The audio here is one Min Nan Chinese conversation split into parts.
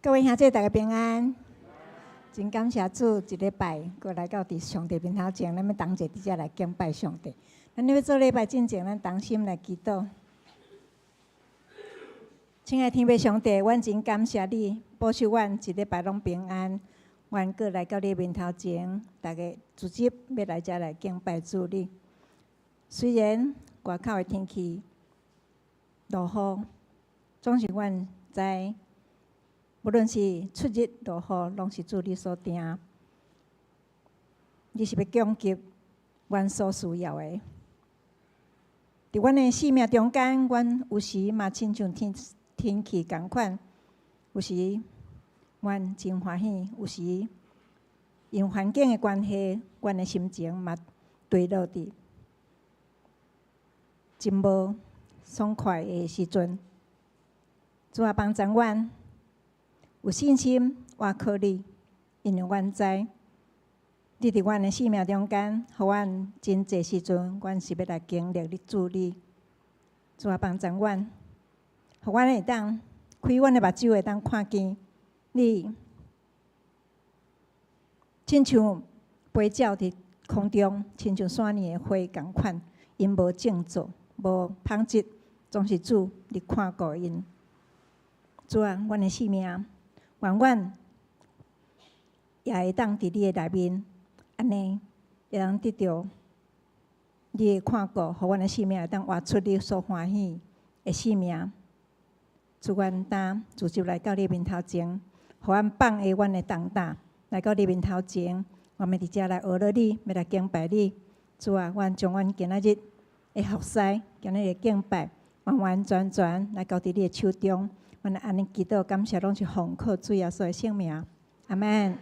各位兄弟，大家平安。真感謝主，一禮拜閣來到佇上帝面頭前，咱欲同齊佇遮來敬拜上帝。咱欲做禮拜進前，咱同心來祈禱。親愛的天父上帝，阮真感謝你保守阮一禮拜攏平安。阮閣來到你面頭前，逐家聚集欲來遮來敬拜主你。雖然外口的天氣落雨，總是阮知，無論是出日落雨，攏是主你所定。你是欲供給阮所需要的。佇阮的生命中間，阮有時嘛親像天氣仝款，有時阮真歡喜，有時因環境的關係，阮的心情嘛墜落佇真無爽快的時陣。主啊，幫助阮有信心，倚靠你，因為阮知你佇阮的生命中間，予阮真濟時陣，阮是欲來經歷你主你。主啊，幫助阮，予阮會當開阮的目睭，會當看見你，親像飛鳥佇空中，親像山裡的花仝款，𪜶無種作，無紡織，總是主你看顧𪜶。主啊，阮的生命，願阮也會當佇你的內面，按呢會當得著你的看顧，予阮的生命會當活出你所歡喜的生命。主，阮今聚集來到你面頭前，予阮放下阮的重擔，來到你面頭前，我們佇遮來學了你，欲來敬拜你。主啊，阮將阮今仔日的服侍，今仔日的敬拜，完完全全來交佇你的手中。阮按呢祈禱感謝，攏是奉靠主耶穌的聖名。阿們。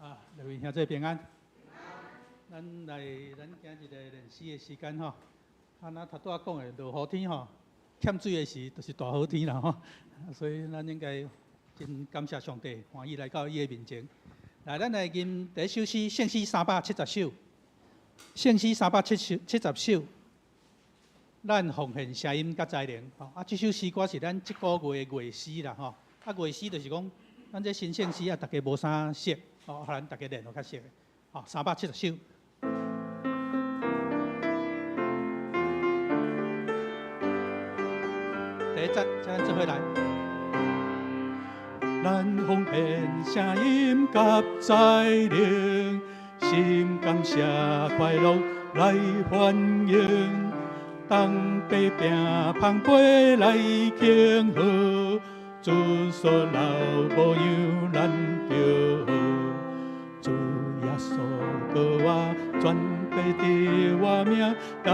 啊，各位兄弟平安。咱來咱今日的練詩的時間吼，啊，咱頭拄仔講的落雨天吼，欠水的時就是大好天啦吼，所以咱應該真感謝上帝，歡喜來到伊的面前。來，咱來吟第一首詩，聖詩370首，聖詩370首，咱奉獻聲音佮才能。吼，啊，這首詩歌是咱這個月的月詩啦吼。啊，月詩就是講，咱這新聖詩啊，逐家無啥熟，吼，予咱逐家練予較熟的。吼，370首。第一節，請咱做伙來。咱奉獻聲音佮才能，心感謝快樂來歡迎，當百餅捧杯來慶賀，主所老保養咱著好，主耶穌閣活，全地得活命，逐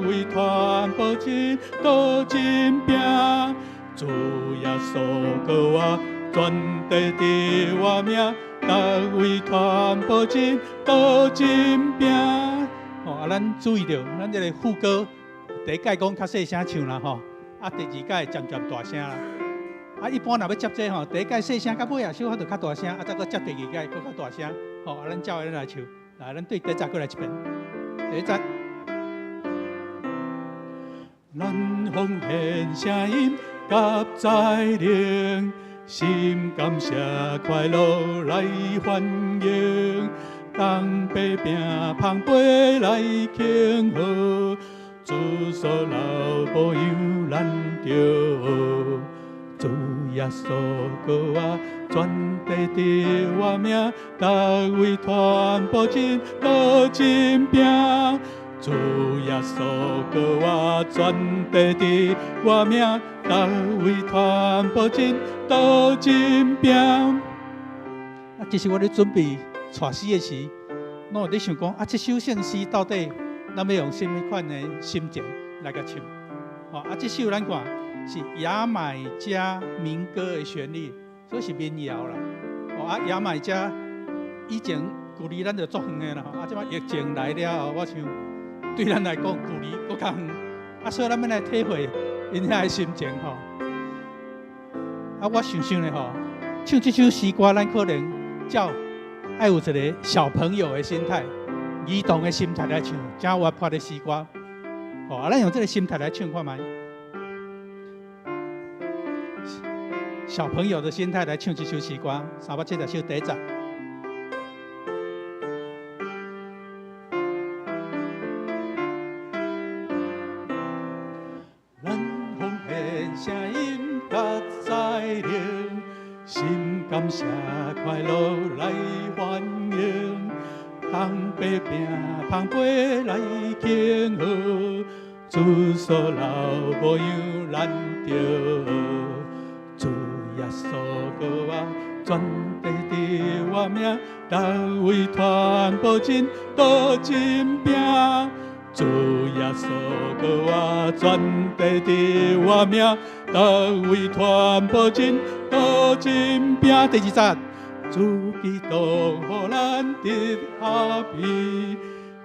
位傳播真道真餅。主耶穌閣活，全地得活命，逐位傳播真道真餅。吼，啊，咱注意著，咱這个副歌第一擺講較細聲唱啦吼，啊，第二擺漸漸大聲啦。啊，一般若欲接這吼，第一擺細聲，到尾仔小可就較大聲，啊，再閣接第二擺閣較大聲。吼，啊，咱照按呢來唱。來，咱對第一節閣來一遍。第一節。咱奉獻聲音佮才能，心感謝快樂來歡迎，當百餅捧杯來慶賀，主所老保佑咱著好，主耶穌閣活，全地得活命，逐位傳播真道真餅。主耶穌閣活，全地得活命，逐位傳播真道真餅。啊，其實我咧準備帶詩的時，攏有咧想講，啊，這首聖詩到底咱欲用啥物款的心情來共唱？吼，啊，這首咱看是牙買加民歌的旋律，所以是民謠啦。吼，啊，牙買加以前距離咱就足遠的啦，啊，這擺疫情來了後，我想對咱來講距離閣較遠，啊，所以咱欲來體會𪜶遐的心情吼。啊，我想想咧吼，唱這首詩歌，咱可能照愛有一個小朋友的心態、兒童的心態來唱，誠活潑的詩歌。吼，啊，咱用這個心態來唱看覓。小朋友的心態來唱這首詩歌，370首第一節。咱奉獻聲音佮才能，心感謝快樂來歡迎，同齊拼捧杯來慶賀，主所留模樣咱著學，主耶穌膏我全地得我名，逐位傳播真道真餅。主耶穌膏我全地得我名，逐位傳播真道真餅。第二節，主基督予咱得合一，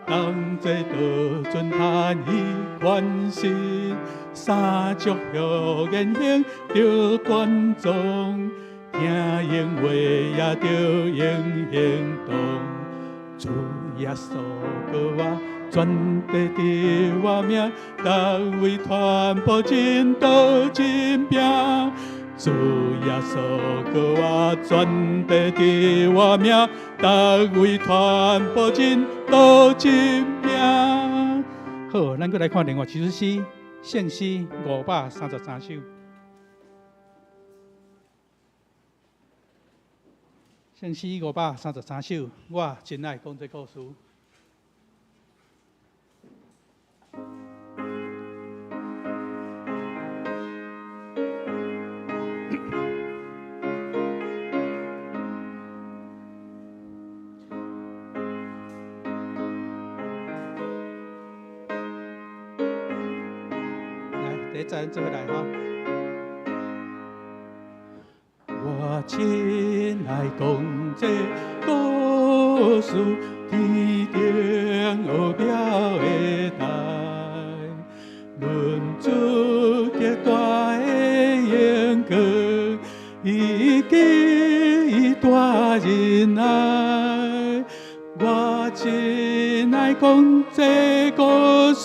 同齊道尊嘆伊權勢，三祝福言行著端莊，聽應話也著用行動。主耶穌膏我全地得我名，逐位傳播真道真餅。主耶穌膏我全地得我名，逐位傳播真道真餅。好，咱閣來看另外一首詩，聖詩533首。聖詩533首，我真愛講這故事。來，第一節做伙來吼。我真愛講這故事，天頂奧妙的代，論主極大的榮光，以及大仁愛。我真愛講這故事，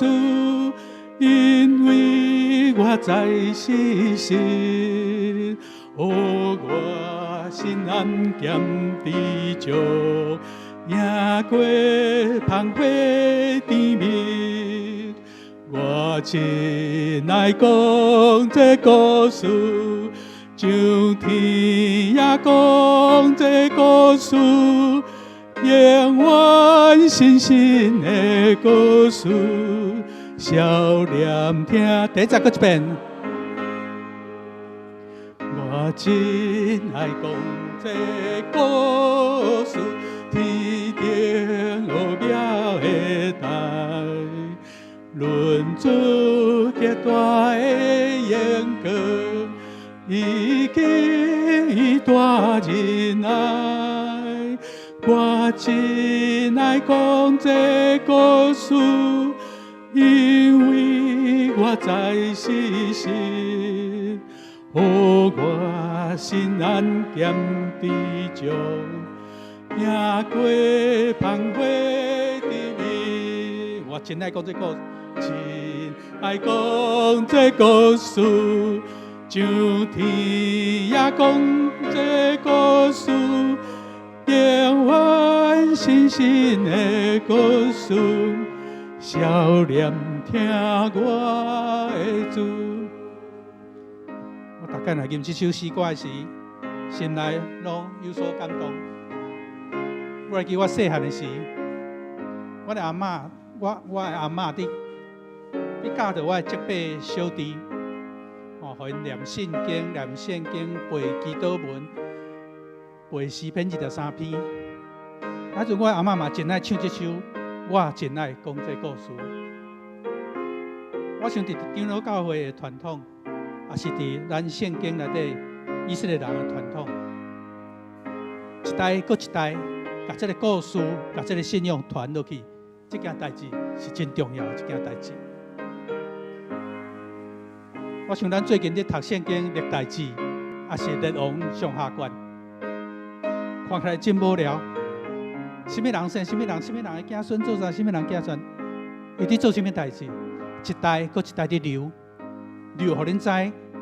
因為我知是實。哦，我心安兼知足，贏過芳花甜蜜。我真愛講這故事，像天爺講這故事，永遠新新的故事，少年聽。第一節閣一遍。我真愛講這故事，天頂奧妙的代，論主極大的榮光，以及大仁愛。我真愛講這故事，因為我知是實。哦，我心安兼知足，贏過芳花甜蜜。我真愛講這故事，真愛講這故事，像天爺講這故事，永遠新新的故事，少年聽我的主。我逐擺來吟這首詩歌時，心內攏有所感動。我會記我細漢的時，我的阿嬤，我的阿嬤佇教導我的叔伯小弟，哦，予𪜶念聖經、念聖經、背祈禱文、背詩篇23篇。啊，陣我的阿嬤嘛真愛唱這首，我真愛講這故事。我想佇長老教會的傳統，也是佇咱聖經內底以色列人的傳統，一代閣一代，共這个故事、共這个信仰傳落去，這件代誌是真重要的一件代誌。我想咱最近咧讀聖經歷代志，抑是列王上下卷，看起來真無聊。啥物人生，啥物人，啥物人的子孫做啥，啥物人子孫，伊佇做啥物代誌？一代閣一代佇留，留予恁知，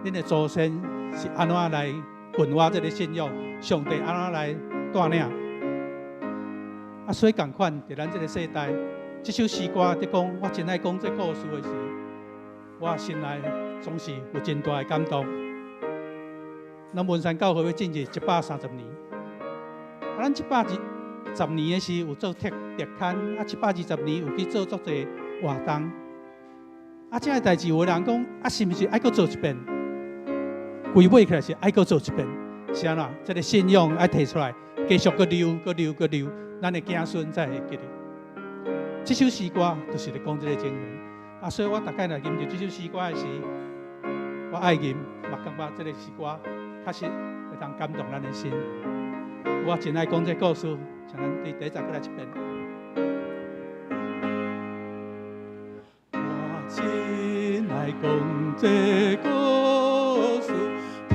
恁的祖先是按怎來群活這个信仰，上帝按怎來帶領。啊，所以仝款佇咱這个世代，這首詩歌佇講，我真愛講這故事的時，我心內總是有真大的感動。咱文山教會欲進入130年，啊，咱120年的時有做特特刊，啊，120年有去做足濟活動。啊，這个代誌有的人講，啊，是毋是愛閣做一遍？歸尾起來是愛閣做一遍，是按怎？這个信仰愛提出來，繼續閣留、閣留、閣留，咱的子孫才會記得。這首詩歌就是咧講這个情形。啊，所以我逐擺來吟著這首詩歌的時，我愛吟，嘛感覺這个詩歌確實會當感動咱的心。我真愛講這个故事，請咱對第一節閣來一遍。我真愛講這故事，天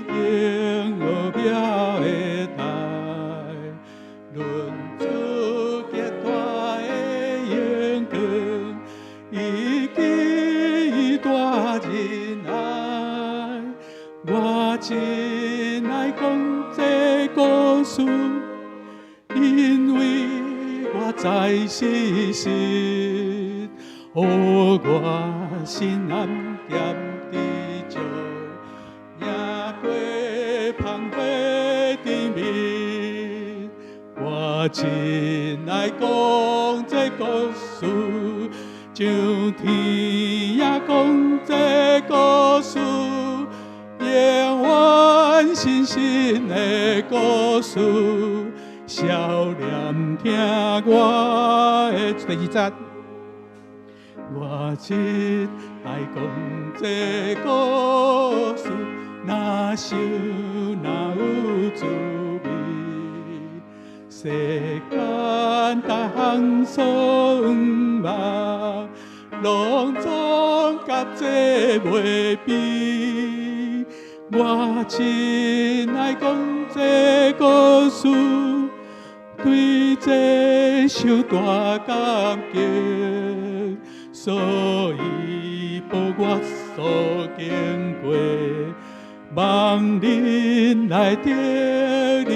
頂奧妙的代，論主極大的榮光，以及大仁愛。我真愛講這故事，因為我知事實，予我心安踮知足，贏過芳華甜蜜。我真愛講這故事，像天爺講這故事，永遠新新的故事，少年聽我的第二節。我真愛講這故事，若想若有滋味，世間逐項所望，攏總佮這袂比。我真愛講這故事，對這受大感激，所以報我所經過，望恁來得利。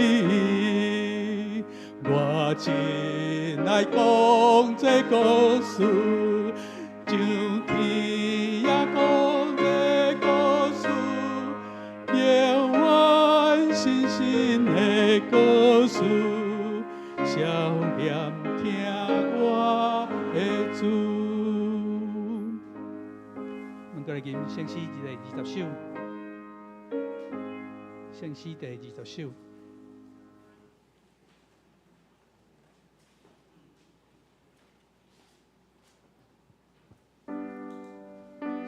我真愛講這故事，像天爺講這故事，永遠新新的故事，少年聽我的主。阮閣來吟聖詩第20首，聖詩第20首。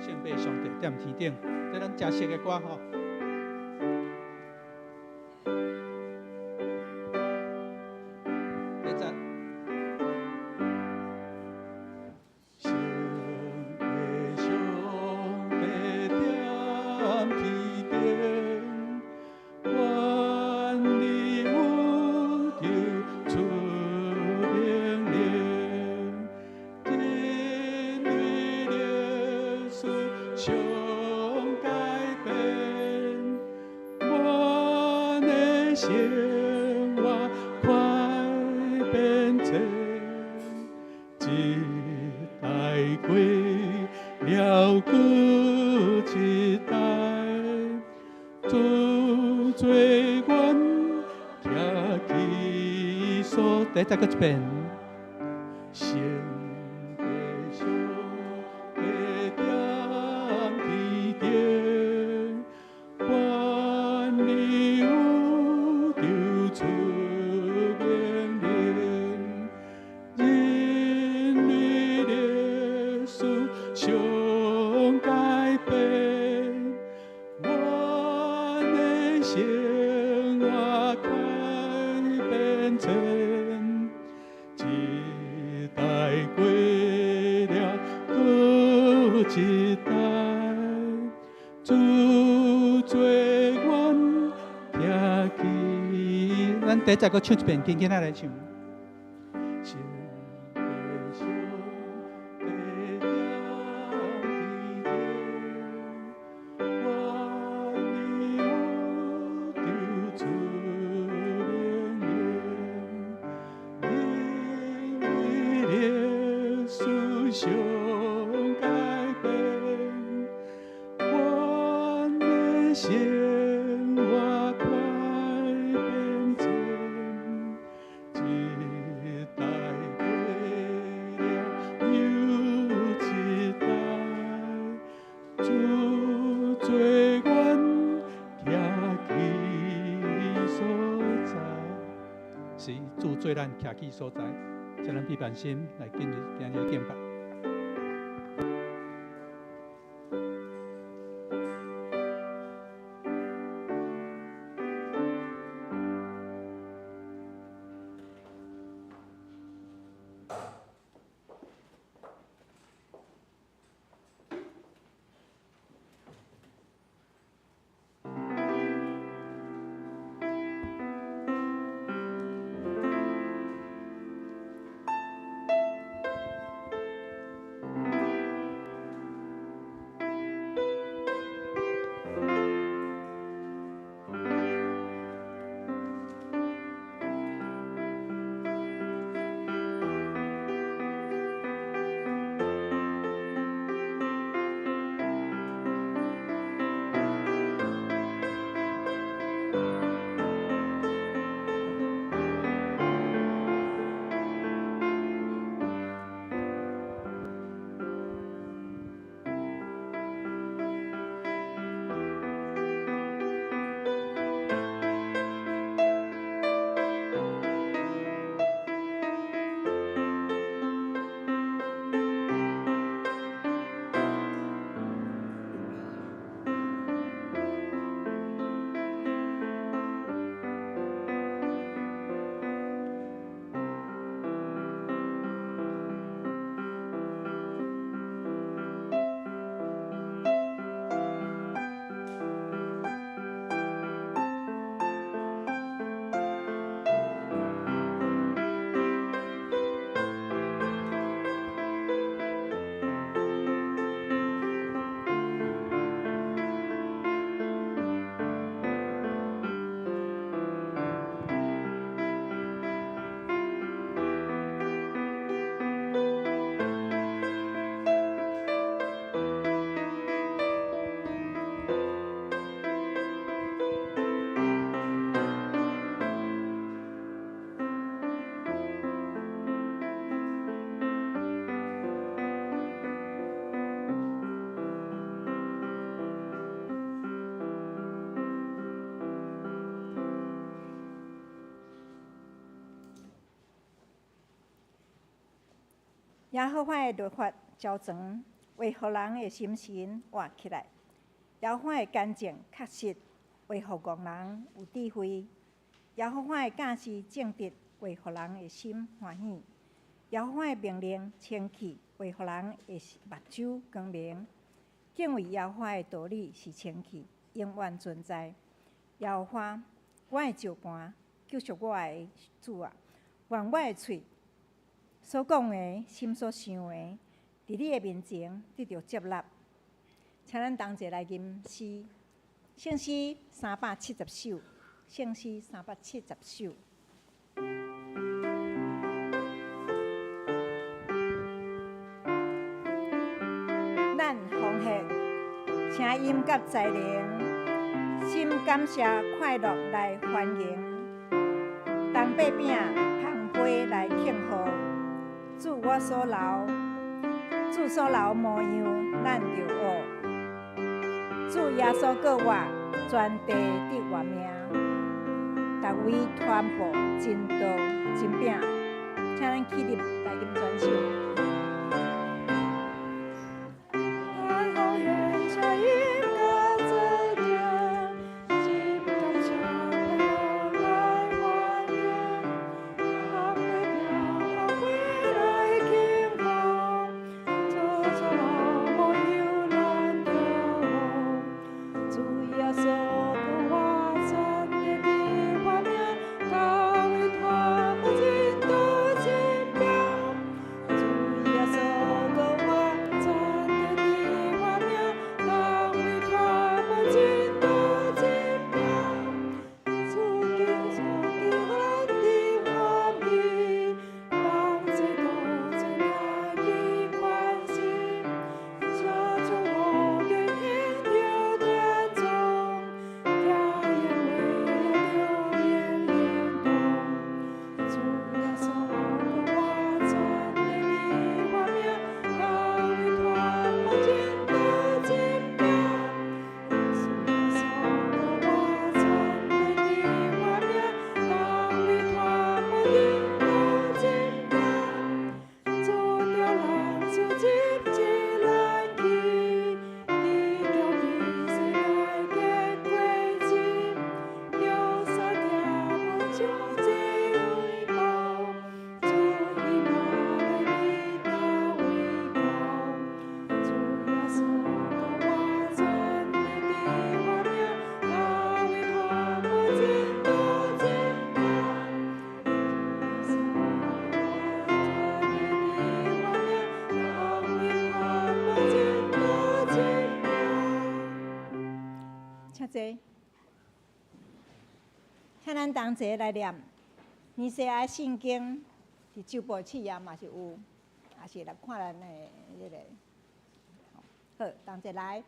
聖父上帝踮天頂，這咱誠熟的歌吼。第一節。聖父上帝踮天頂，願你宇宙出命令，人類歷史上改變，阮的生活快變遷，一代過了閣一代，主做阮徛起所，第一節閣一遍。聖父上帝踮天頂，願你宇宙出命令，人類歷史上改變，阮的生活快變遷，一代過了閣一代，主做阮咱第一節閣唱一遍，緊緊仔來唱。上帝上帝踮佇頂，願你宇宙出明明，人為歷史上改變，阮的生活快變遷，一代過了又一代，主做阮徛起所在，是主做咱徛起所在，請咱閉目心來進入今日的敬拜。耶和華的律法齊全，會予人的心神活起來；耶和華的干淨確實，會予戇人有智慧；耶和華的教示正直，會予人的心歡喜；耶和華的命令清氣，會予人的目睭光明。敬畏耶和華的道理是清氣，永遠存在。耶和華，我的石磐，救贖我的主啊！願我的喙所講的，心所想的，佇你的面前得著接納。請咱同齊來吟詩，聖詩370首，聖詩三百七十首。咱奉獻聲音佮才能，心感謝快樂來歡迎，同擘餅捧杯來慶賀。主我所留，主所留模樣，咱著學。主耶穌過活，全地得活命，逐位傳播真道真餅，請咱起立來吟全首。咱奉獻聲音佮才能，心感謝快樂來歡迎，同擘餅捧杯來慶賀，主所留模樣咱著學。主耶穌過活，全地得活命，逐請坐。請咱同齊來念尼西亞聖經，佇周報試驗嘛是有，也是來看咱的彼個。好，同齊來。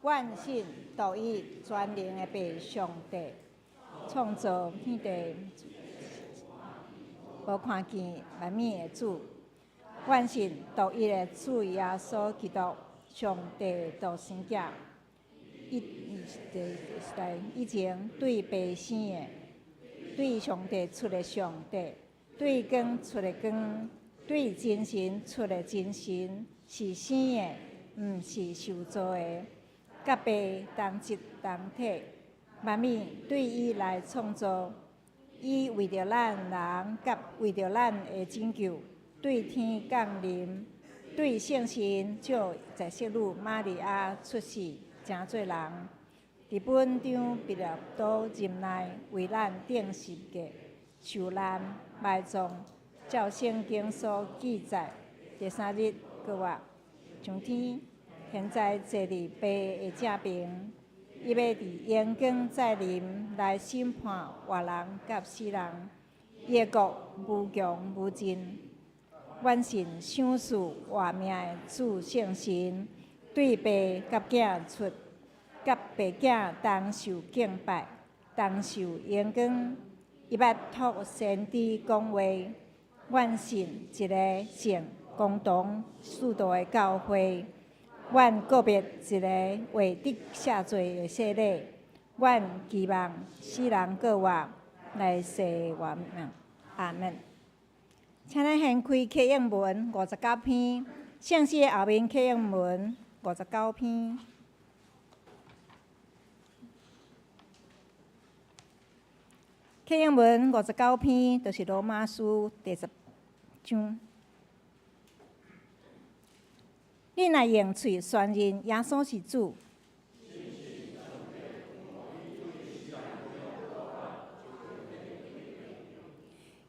阮信獨一全能的父上帝，創造天地，無看見萬物的主。阮信獨一的主耶穌基督，上帝獨生囝。伊以前對父生的，對上帝出的上帝，對光出的光，對真神出的真神，是生的，毋是受造的，佮父同質同體，萬物對伊來創造，伊為著咱人佮為著咱的拯救，對天降臨，對聖神借在聖女瑪利亞出世，成做人，佇本張彼拉多任內為咱釘十架、受難、埋葬，照聖經所記載，第三日復活上天，現在坐佇父的正爿，伊欲佇榮光再臨來審判活人佮死人，伊的國無窮無盡。阮信賞賜活命的主聖神，對父佮囝出，佮父囝同受敬拜，同受榮光。伊捌託先知講話，阮信一个聖公同使徒的教會，阮告別一个為得赦罪的洗禮，阮期望死人復活，來世活命。阿門。請咱掀開啟應文59篇，聖詩的後面啟應文五十九篇。啟應文五十九篇，就是羅馬書第10章。你若用喙宣認耶穌是主，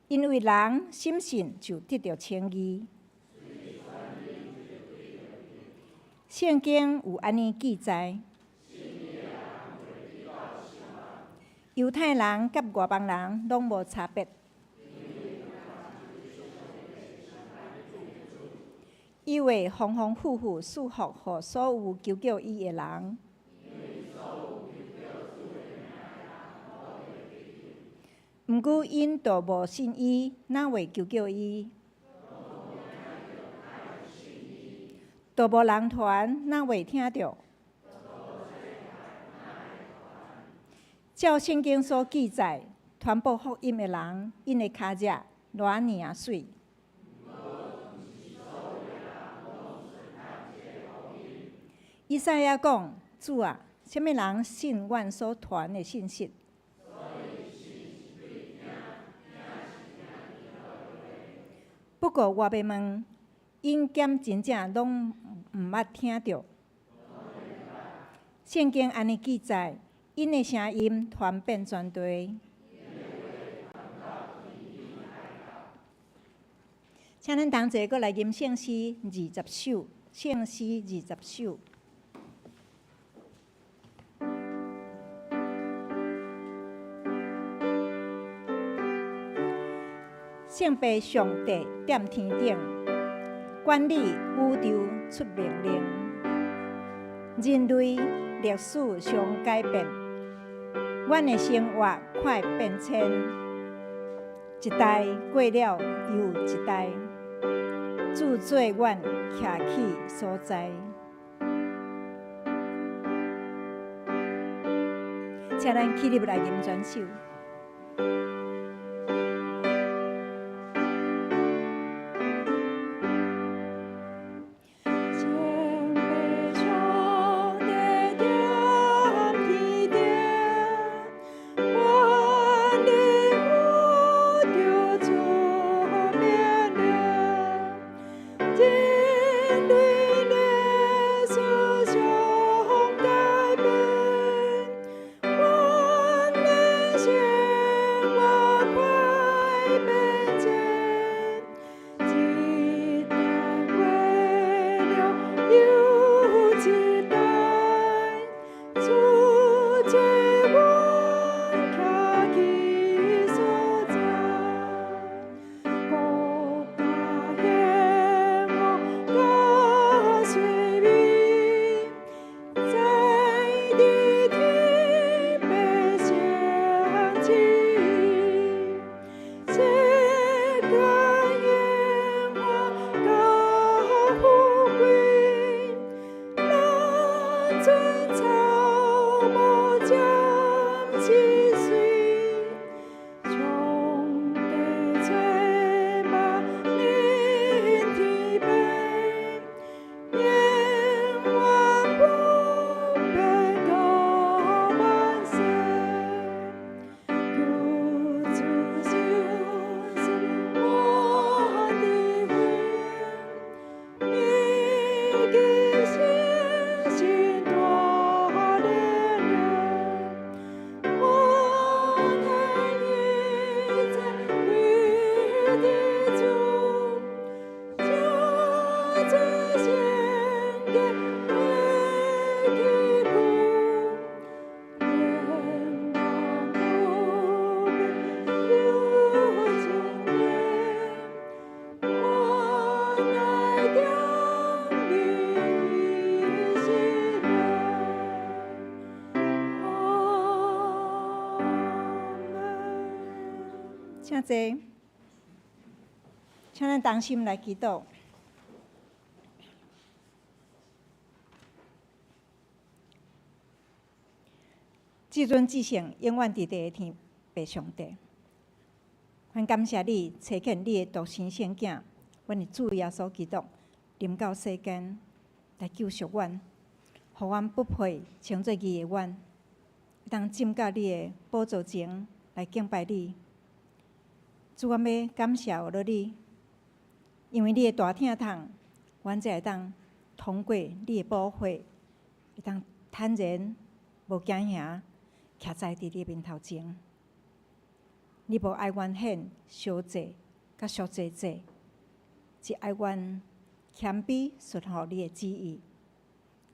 因為人深信就得著稱義。聖經有按呢記載：猶太人佮外邦人攏無差別。伊會豐豐富富賜福予所有求叫伊的人。毋過𪜶都無信伊，哪會求叫伊？都無人傳，哪會聽著？照聖經所記載，傳播福音的人，𪜶的跤跡偌爾仔媠。以賽亞講：主啊，啥物人信阮所傳的信息？不過我欲問，𪜶敢真正攏毋捌聽著？聖經按呢記載，𪜶的聲音傳遍全地。請咱同齊閣來吟聖詩二十首，聖詩二十首。聖父上帝踮天頂，管理宇宙出命令，人類歷史常改變，阮的生活快變遷，一代過了又一代，主做阮徛起所在。請咱起立來吟全首。聖父上帝踮天頂，管理宇宙出命令，人類歷史常改變，阮的生活請坐，請咱同心來祈禱。至尊至聖，永遠佇地的天父上帝，阮感謝你，差遣你的獨生聖囝，阮的主耶穌基督，臨到世間來救贖阮，予阮不配稱做義的阮，會當進到你的寶座前來敬拜你。主，阮欲感謝呵咾你，因為你的大疼痛，阮才會當通過你的寶血，會當坦然無驚嚇，徛在佇你的面頭前。你無愛阮獻燒祭佮贖罪祭，只愛阮謙卑順服你的旨意，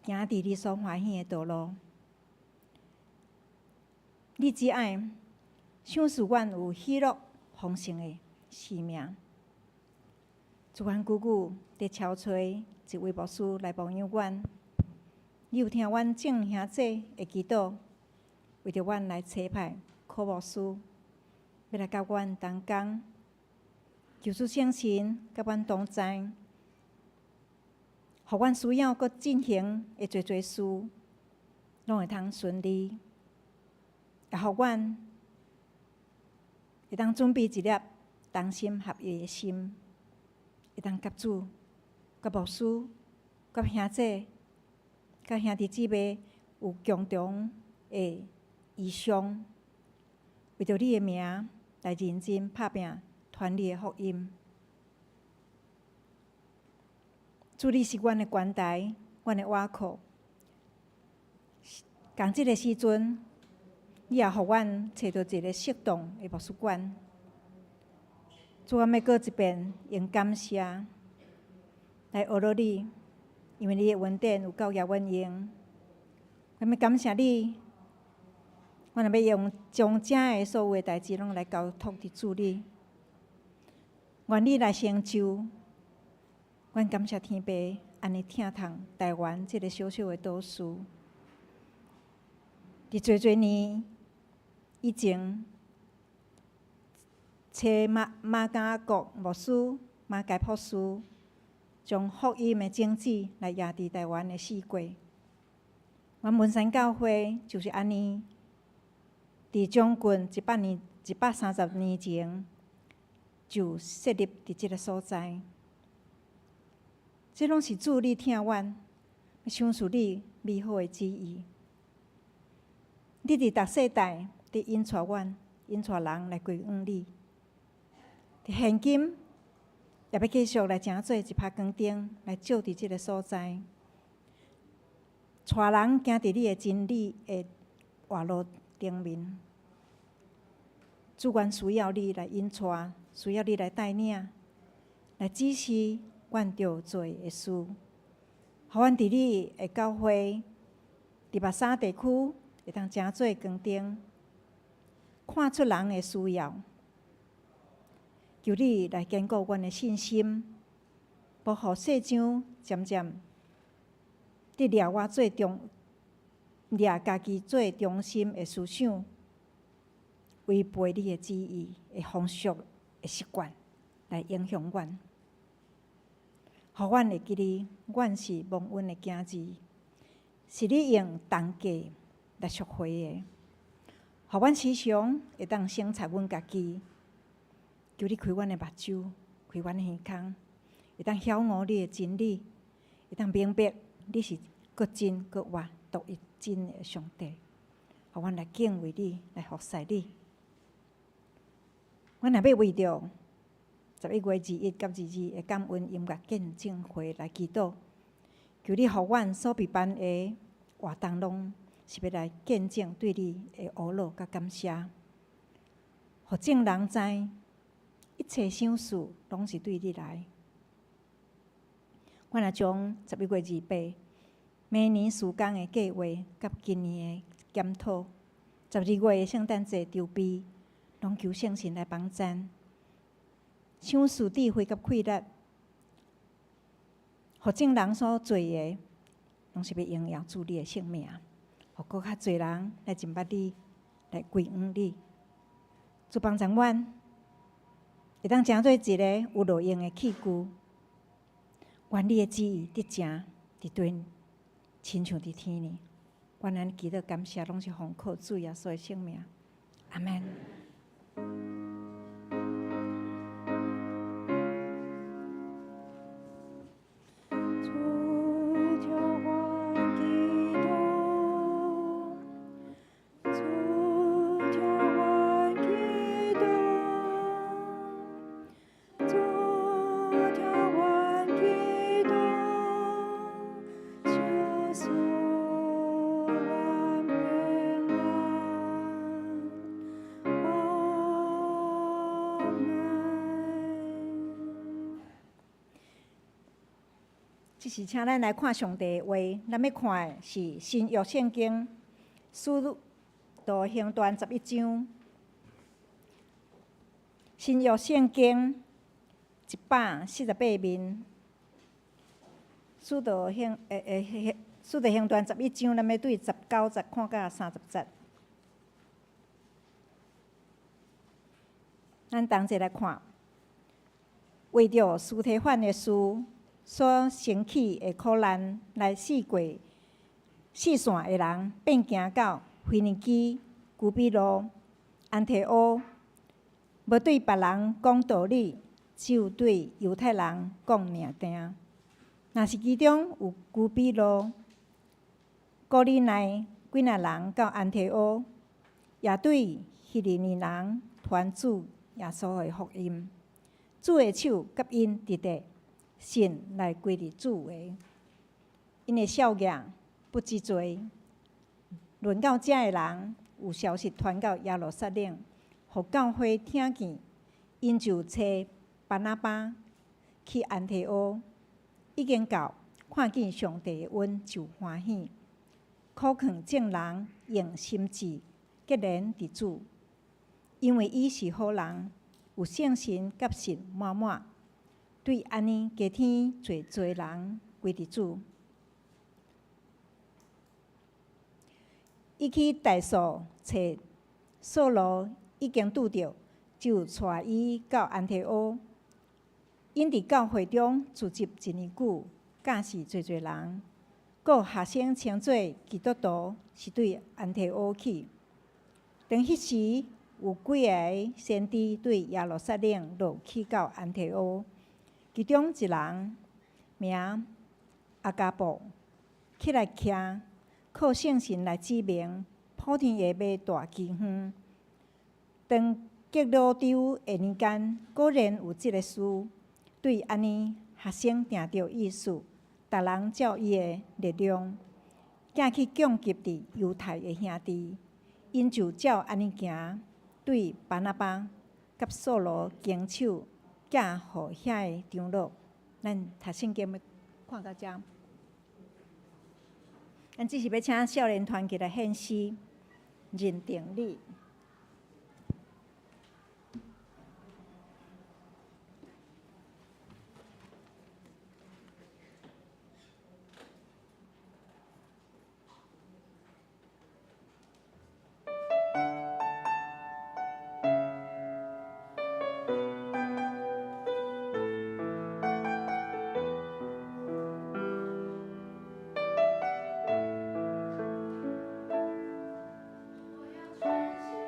行佇你所歡喜的道路。你只愛賞賜阮有喜樂豐盛的生命。主，阮久久佇敲揣一位牧師來牧養阮，你有聽阮眾兄姊的祈禱，為著阮來差派柯牧師，欲來佮阮同工，求主聖神佮阮同在，予阮需要閣進行的濟濟事，攏會通順利，也予阮會當準備一粒同心合意的心，會當佮主、佮牧師、佮兄姊、佮兄弟姊妹有共同的異象，為著你的名來認真拍拚傳你的福音。主，你是阮的懸台，阮的倚靠。仝這个時陣，你也予阮揣著一个適當的牧師館。主，阮欲閣一遍用感謝來呵咾你，因為你的恩典有夠額阮用。阮欲感謝你，阮欲用將遮的所有的代誌攏來交託佇主你，願你來成就。阮感謝天父按呢疼痛台灣這个小小的島嶼。佇濟濟年以前，揣馬馬加國牧師、馬偕博士，將福音的種子來掖佇台灣的四界。阮文山教會就是按呢，佇將近100年、130年前就設立佇這个所在。這攏是主你疼阮，賞賜你美好的旨意。你佇逐世代佇引帶阮，引帶人來歸向你。佇現今，也欲繼續來成做一拍光燈，來照佇這个所在，帶人行佇你的真理的活路頂面。主，阮需要你來引帶，需要你來帶領，來指示阮著做的事，予阮佇你的教會，佇目沙地區會當成做光燈，看出人的需要。求你來堅固阮的信心，無予世上漸漸佇掠我做中，掠家己做中心的思想，違背你的旨意的風俗的習慣來影響阮，予阮會記得，阮是蒙恩的囝兒，是你用重價來贖回的，予阮時常會當省察阮家己。求你開阮的目睭，開阮的耳孔，會當曉悟你的真理，會當明白你是閣真閣活獨一真的上帝，予阮來敬畏你，來服侍你。阮若欲為著11月21佮22的感恩音樂見證會來祈禱，求你予阮所備辦的活動攏是欲來見證對你的呵咾佮感謝，予眾人知一切賞賜攏是對你來。阮也將11月28明年事工的計劃佮今年的檢討，12月的聖誕節籌備，攏求聖神來幫贊，賞賜智慧佮氣力，予眾人所做的，攏是欲榮耀主你的聖名，予閣較濟人來認捌你，來歸向你。主幫助阮，會當成做一个有路用的器具。願你的旨意得成佇地，親像佇天呢。阮按呢祈禱感謝，攏是奉靠主耶穌的聖名。阿門。主聽我祈禱，主聽我祈禱，主聽我祈禱，求賜阮平安。阿門。這時請咱來看上帝的話，咱欲看的是新約聖經使徒行傳11章。新約聖經148面，使徒行傳十一章，咱欲對19節看到30節。咱同齊來看，為著司提反的事所生起的苦難，來四過四散的人，遍行到腓尼基、居比路、安提阿，無對別人講道理，只有對猶太人講爾定。若是其中有居比路、古利奈幾若人到安提阿，也對希利尼人傳主耶穌的福音。主的手佮𪜶佇咧，信來歸入主的，𪜶的數額不知濟。論到遮的人，有消息傳到耶路撒冷，予教會聽見，𪜶就差巴拿巴去安提阿，已經到，看見上帝的恩就歡喜，苦勸眾人用心志結連佇主，因為伊是好人，有聖神佮信滿滿。對按呢加添濟濟人歸佇主。伊去大數揣掃羅已經拄著，就帶伊到安提阿。𪜶佇教會中聚集一年久，教示濟濟人。閣有學生稱做基督徒，是對安提阿去。當彼時有幾个先知對耶路撒冷落去到安提阿，其中一人名亞迦布起來徛，靠聖神來指明，普天下欲大饑荒。當革老丟的年間，果然有這个事。對按呢學生定著意思，逐人照伊的力量，寄去供給佇猶太的兄弟。𪜶就照按呢行，對巴拿巴佮掃羅經手寄予遐个長老。咱讀聖經欲看到遮，咱這時欲請少年團起來獻詩，認定你。我要全心。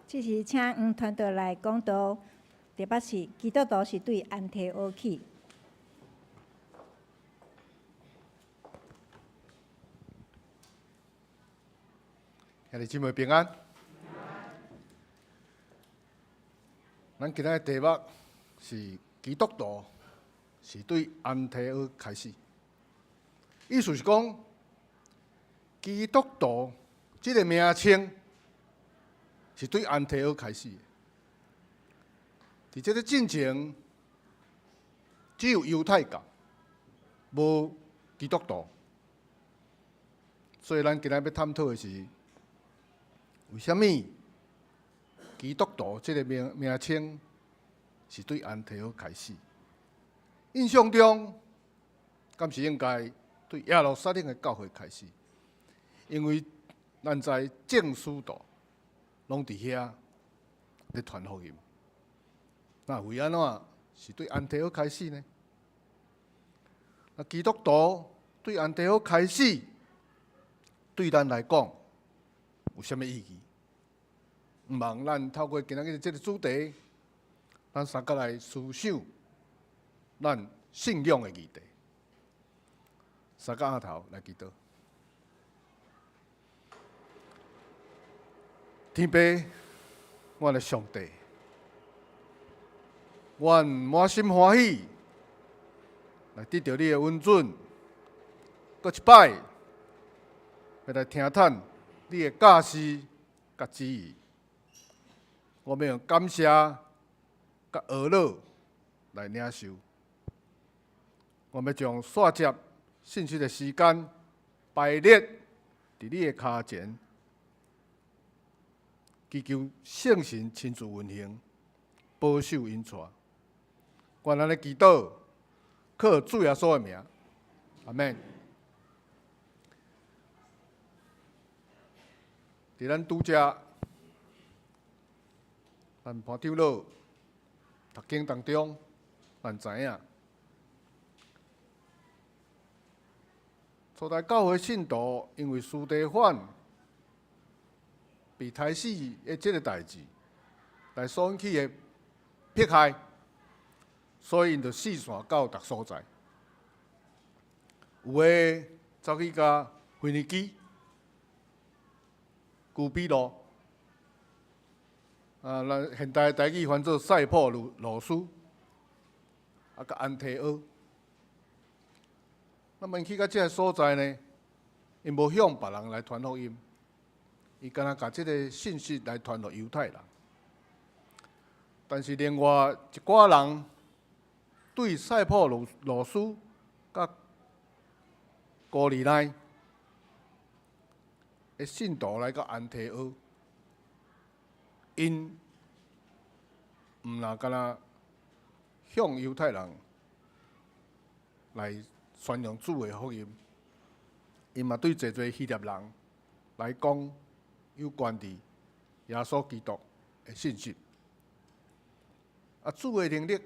這時請黃傳道來講道，題目是基督徒是對安提阿去。兄弟姊妹平安。咱今仔的題目是基督徒是對安提阿開始。意思是講，基督徒這个名稱是對安提阿開始的。佇這个進前，只有猶太教，無基督徒。所以咱今仔欲探討的是，為啥物基督徒這个名名稱是對安提阿開始？印象中，敢是應該對耶路撒冷的教會開始？因為咱知眾使徒攏佇遐咧傳福音。那為按怎是對安提阿開始呢？那基督徒對安提阿開始，對咱來講有啥物意義？毋茫咱透過今仔日這个主題，咱三角來思想咱信仰的議題。三角阿頭來祈禱。天父，阮的上帝，阮滿心歡喜來得著你的恩准，閣一擺欲來聽探你的教示佮旨意。我欲用感謝佮呵咾來領受。我欲將煞節信息的時間排列佇你的跤前，祈求聖神親自運行，保守引帶。願按呢祈禱，靠主耶穌的名，阿們。佇咱拄才，咱潘長老讀經當中，咱知影，初代教會信徒因為司提反被刣死的這个代誌，來所引起的迫害，所以𪜶就四散到逐所在。有的走去共腓尼基、居比路，啊，咱現代台語翻做塞浦路斯，啊，佮安提阿。那麼𪜶去到這个所在呢，𪜶無向別人來傳福音，伊干焦共這个信息來傳予猶太人。但是另外一寡人對塞浦路斯佮古利奈的信徒來到安提阿，𪜶毋若干焦向猶太人來宣揚主的福音，𪜶嘛對濟濟希臘人來講有關佇耶穌基督的信息。啊，主的能力、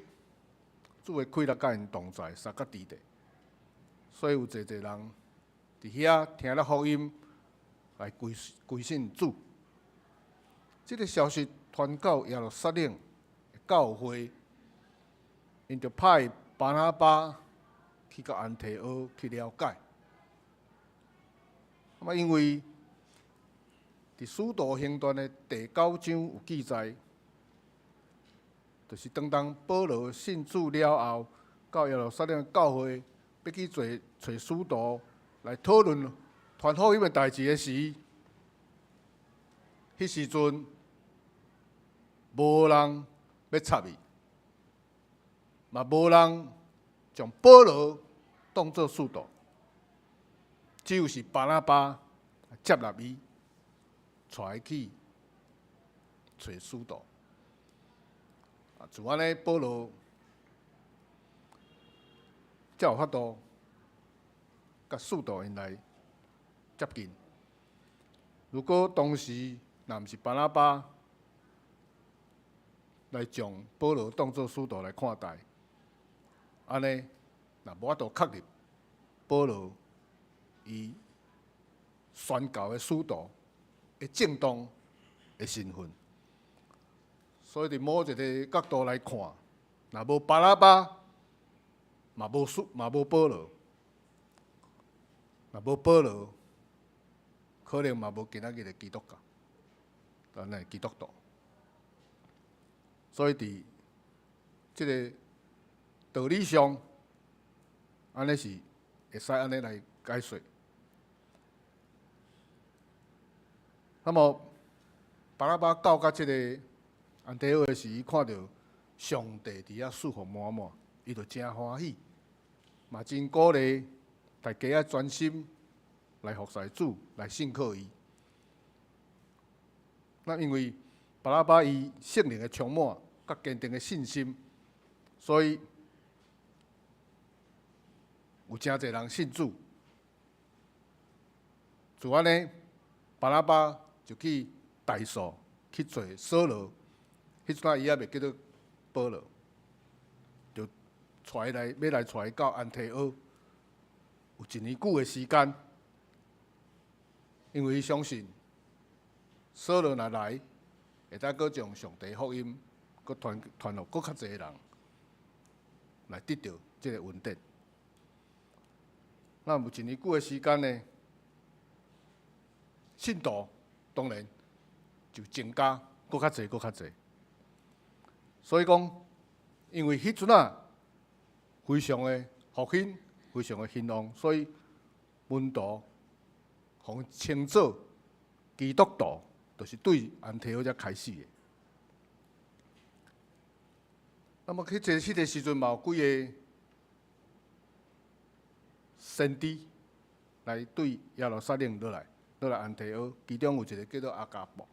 主的氣力佮𪜶同在，相佮佇咧，所以有濟濟人佇遐聽了福音，來歸歸信主。這个消息傳到耶路撒冷教會，𪜶就派巴拿巴去到安提阿去了解。啊，因為佇使徒行傳的第九章有記載，就是當當保羅信主了後，到耶路撒冷教會欲去揣揣使徒來討論傳福音的代誌的時，彼時陣無人欲插伊，嘛無人將保羅當做使徒，只有是巴拿巴接納伊，帶伊去揣使徒。啊，就按呢，保羅才有法度佮使徒𪜶來接近。如果當時若毋是巴拿巴來將保羅當做使徒來看待，按呢，若無法度確立保羅伊宣教的使徒的正當的身份。所以佇某一个角度來看，若無巴拿巴，嘛無蘇，嘛無保羅；若無保羅，可能嘛無今仔日的基督教，咱的基督徒。所以佇這个道理上，按呢是會使按呢來解說。那麼巴拿巴到佮這个安提阿的時，伊看著上帝佇遐賜福滿滿，伊就誠歡喜，嘛真鼓勵大家愛專心來服侍主，來信靠伊。那因為巴拿巴伊聖靈的充滿，佮堅定的信心，所以有誠濟人信主。就按呢，巴拿巴就去大數去揣掃羅，彼陣仔伊猶未叫做保羅，就帶伊來，欲來帶伊到安提阿，有一年久的時間，因為伊相信掃羅若來，會當閣將上帝福音閣傳傳予閣較濟人來得著這个恩典。那有一年久的時間呢，信徒當然就增加閣較濟，閣較濟。所以講，因為彼陣仔非常的復興，非常的興旺，所以門徒予稱做基督徒，就是對安提阿遮開始的。那麼彼個時陣嘛有幾个先知來對耶路撒冷落來，落來安提阿，其中有一个叫做亞加布，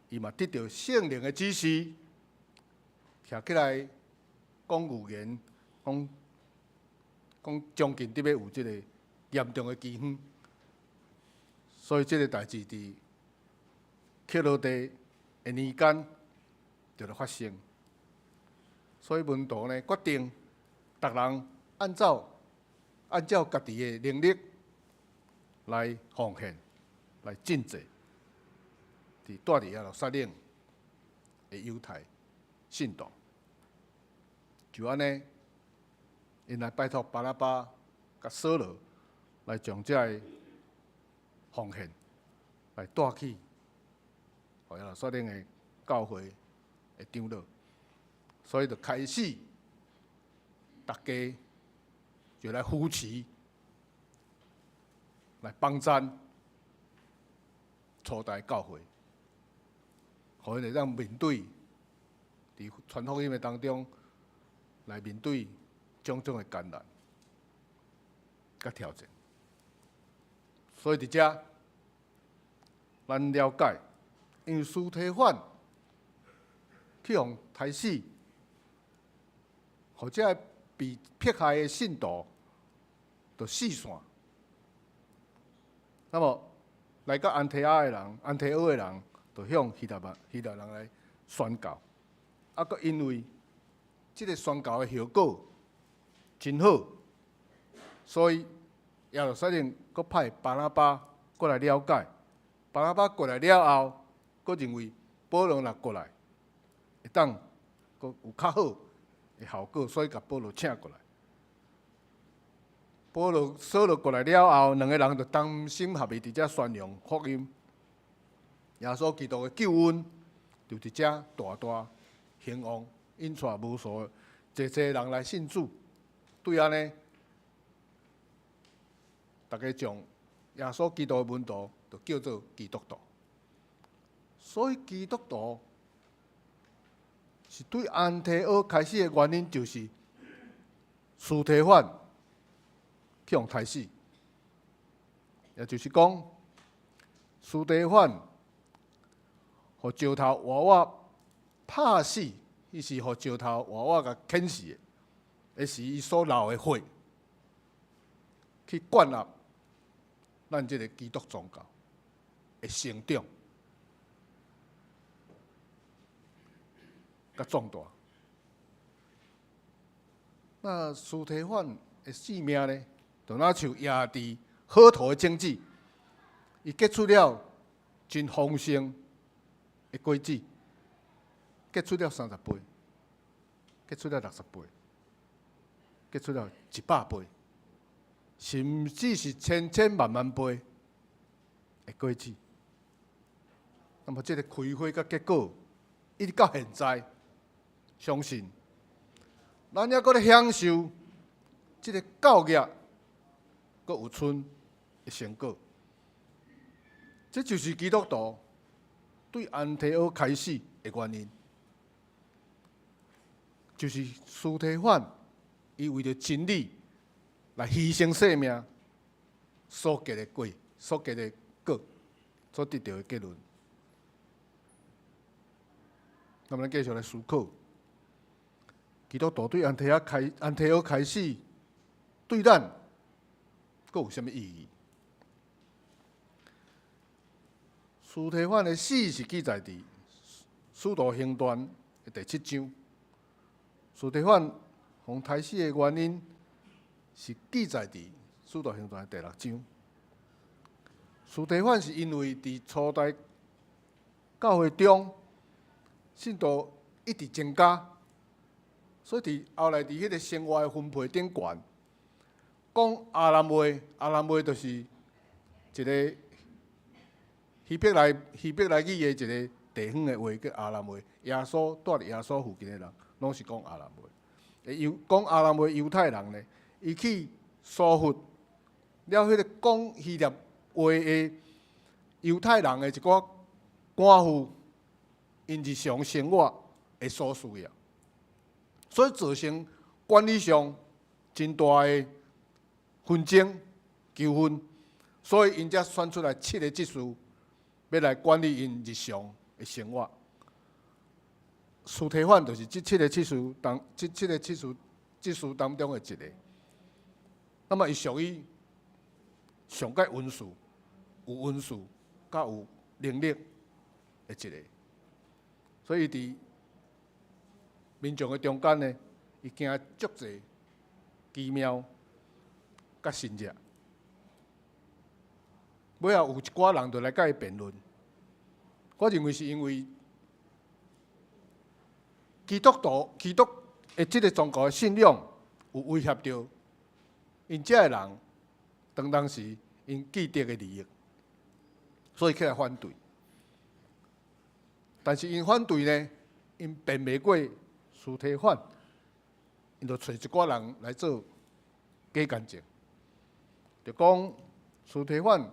伊嘛得著聖靈的指示，徛起來講預言，講講將近佇欲有這个嚴重的饑荒，所以這个代誌佇克羅地的年間就咧發生。所以門徒呢決定，逐人按照家己的能力來奉獻，來賑濟，佇蹛佇耶路撒冷的猶太信徒，就按呢，𪜶來拜託巴拿巴佮掃羅來將這个奉獻來帶去，予耶路撒冷的教會的長老，所以就開始逐家就來扶持，來幫贊初代教會，予𪜶會當面對佇傳福音的當中來面對種種的艱難佮挑戰。所以佇遮，咱了解，因為司提反去予刣死，予這个被迫害的信徒就四散。那麼來到安提阿的人，安提阿的人，就向希臘人來宣告。啊，閣因為這个宣告的效果真好，所以耶路撒冷閣派巴拿巴過來了解。巴拿巴過來了後，閣認為保羅若過來，會當閣有較好的效果，所以共保羅請過來。保羅、掃羅過來了後，兩个人就同心合意佇遮宣揚福音。耶穌基督的救恩就佇遮大大興旺，引帶無數濟濟人來信主。對按呢，逐家將耶穌基督的門徒就叫做基督徒。所以基督徒是對安提阿開始的原因，就是司提反去予刣死，也就是講，司提反予石頭活活拍死，伊是予石頭活活共牽死的，彼時伊所流的血，去建立咱這个基督宗教的成長佮壯大。那司提反的性命呢，就若像壓佇好土的種子，伊結出了真豐盛的果子。結出了30倍，結出了60倍，結出了100倍，甚至是千千萬萬倍的果子。那麼，這个開花佮結果，一直到現在，相信咱猶閣咧享受這个教業，閣有春的成果。這就是基督徒對安提阿開死的原因，就是司提反伊為著真理來犧牲性命所結的果，所結的果，所得著的結論。那麼，咱繼續來思考，基督徒對安提阿開死，對咱閣有啥物意義？司提反的死是記載佇《使徒行傳》的第七章。司提反予刣死的原因是記載佇《使徒行傳》的第六章。司提反是因為佇初代教會中，信徒一直增加，所以佇後來佇彼个生活的分配頂懸，講亞蘭話，亞蘭話就是一个希伯來語的一个地方的話叫亞蘭話。耶穌住佇耶穌附近的人，攏是講亞蘭話。猶講亞蘭話猶太人呢，伊去疏忽了彼个講希臘話的猶太人的一寡寡婦，𪜶日常生活的所需要，所以造成管理上真大的紛爭糾紛，所以𪜶才選出來七个執事，欲來管理𪜶日常的生活。司提反就是這七个執事當中的一个。那麼，伊屬於上蓋恩賜、有恩賜、佮有能力的一個。所以佇民眾的中間呢，伊行足濟奇妙佮神蹟。尾仔有一寡人就來佮伊辯論。我認為是因為基督徒、基督的這个宗教的信仰有威脅著𪜶遮的人，當時𪜶既得的利益，所以起來反對。但是𪜶反對呢，𪜶辯袂過司提反，𪜶就揣一寡人來做假見證，就講司提反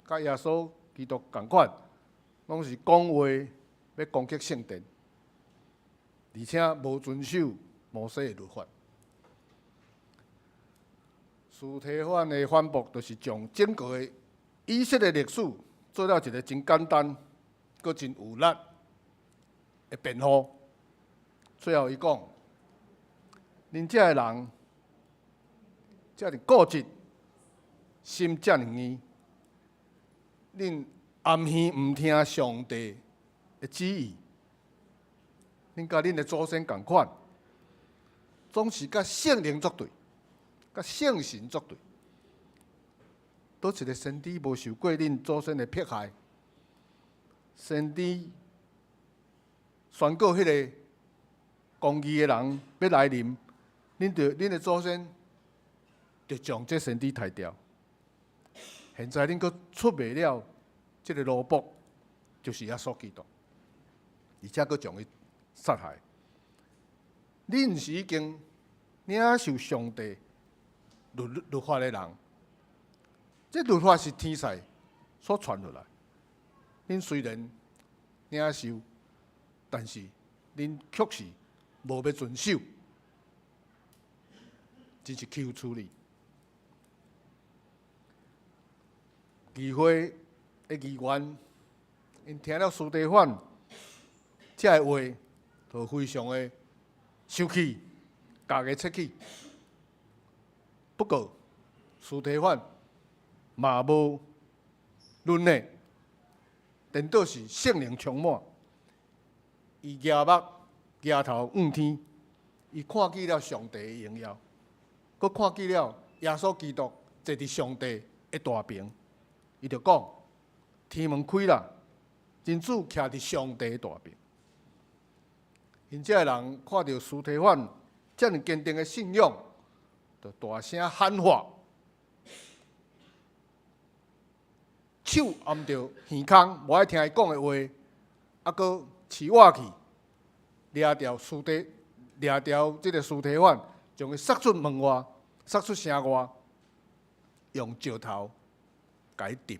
佮耶穌基督仝款，攏是講話欲攻擊聖殿，而且無遵守摩西的律法。司提反的反駁，就是將整個的以色列歷史做了一个真簡單、閣真有力的辯護。最後，伊講：恁遮的人遮爾固執，心遮爾硬，恁掩耳毋聽上帝的旨意，恁佮恁的祖先仝款，總是佮聖靈作對，佮聖神作對。佗一个先知無受過恁祖先的迫害？先知宣告彼个公義的人欲來臨，恁的祖先就將這先知刣掉。現在恁閣出賣了這个奴僕，就是耶穌基督，而且閣將伊殺害。恁是已經領受上帝律法的人，這律法是天使所傳落來。恁雖然領受，但是恁卻是無欲遵守，真是豈有此理！議會的議員，𪜶聽了司提反這个話，就非常的生氣，咬牙切齒。不過，司提反嘛無論呢，顛倒是聖靈充滿，伊舉目舉頭向天，伊看見了上帝的榮耀，閣看見了耶穌基督坐佇上帝的大爿，伊就講：天門開啦，人子徛佇上帝的大爿。𪜶遮的人看著司提反遮爾堅定的信仰，就大聲喊話，手按著耳空，無愛聽伊講的話，啊，閣飼活去，掠牢司提，掠牢這个司提反，將伊殺出門外，殺出城外，用石頭共伊擲，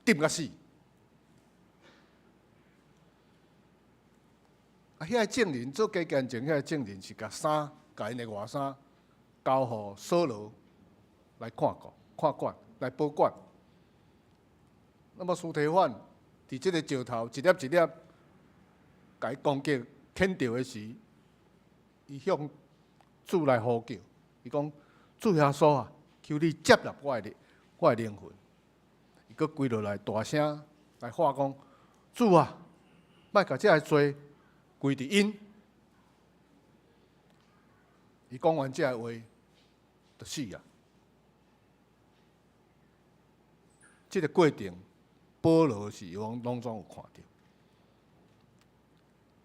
擲甲死。啊，遐个證人做假見證，遐个證人是共衫，共𪜶的外衫交予掃羅來看顧、看管、來保管。那麼司提反佇這个石頭一粒一粒共伊攻擊、牽著的時，伊向主來呼叫，伊講：主耶穌啊，求你接納我的靈魂。伊閣跪落來，大聲來喊講：主啊，莫共這个罪歸佇𪜶。伊講完這个話，就死啊！這个過程，保羅是攏總有看著。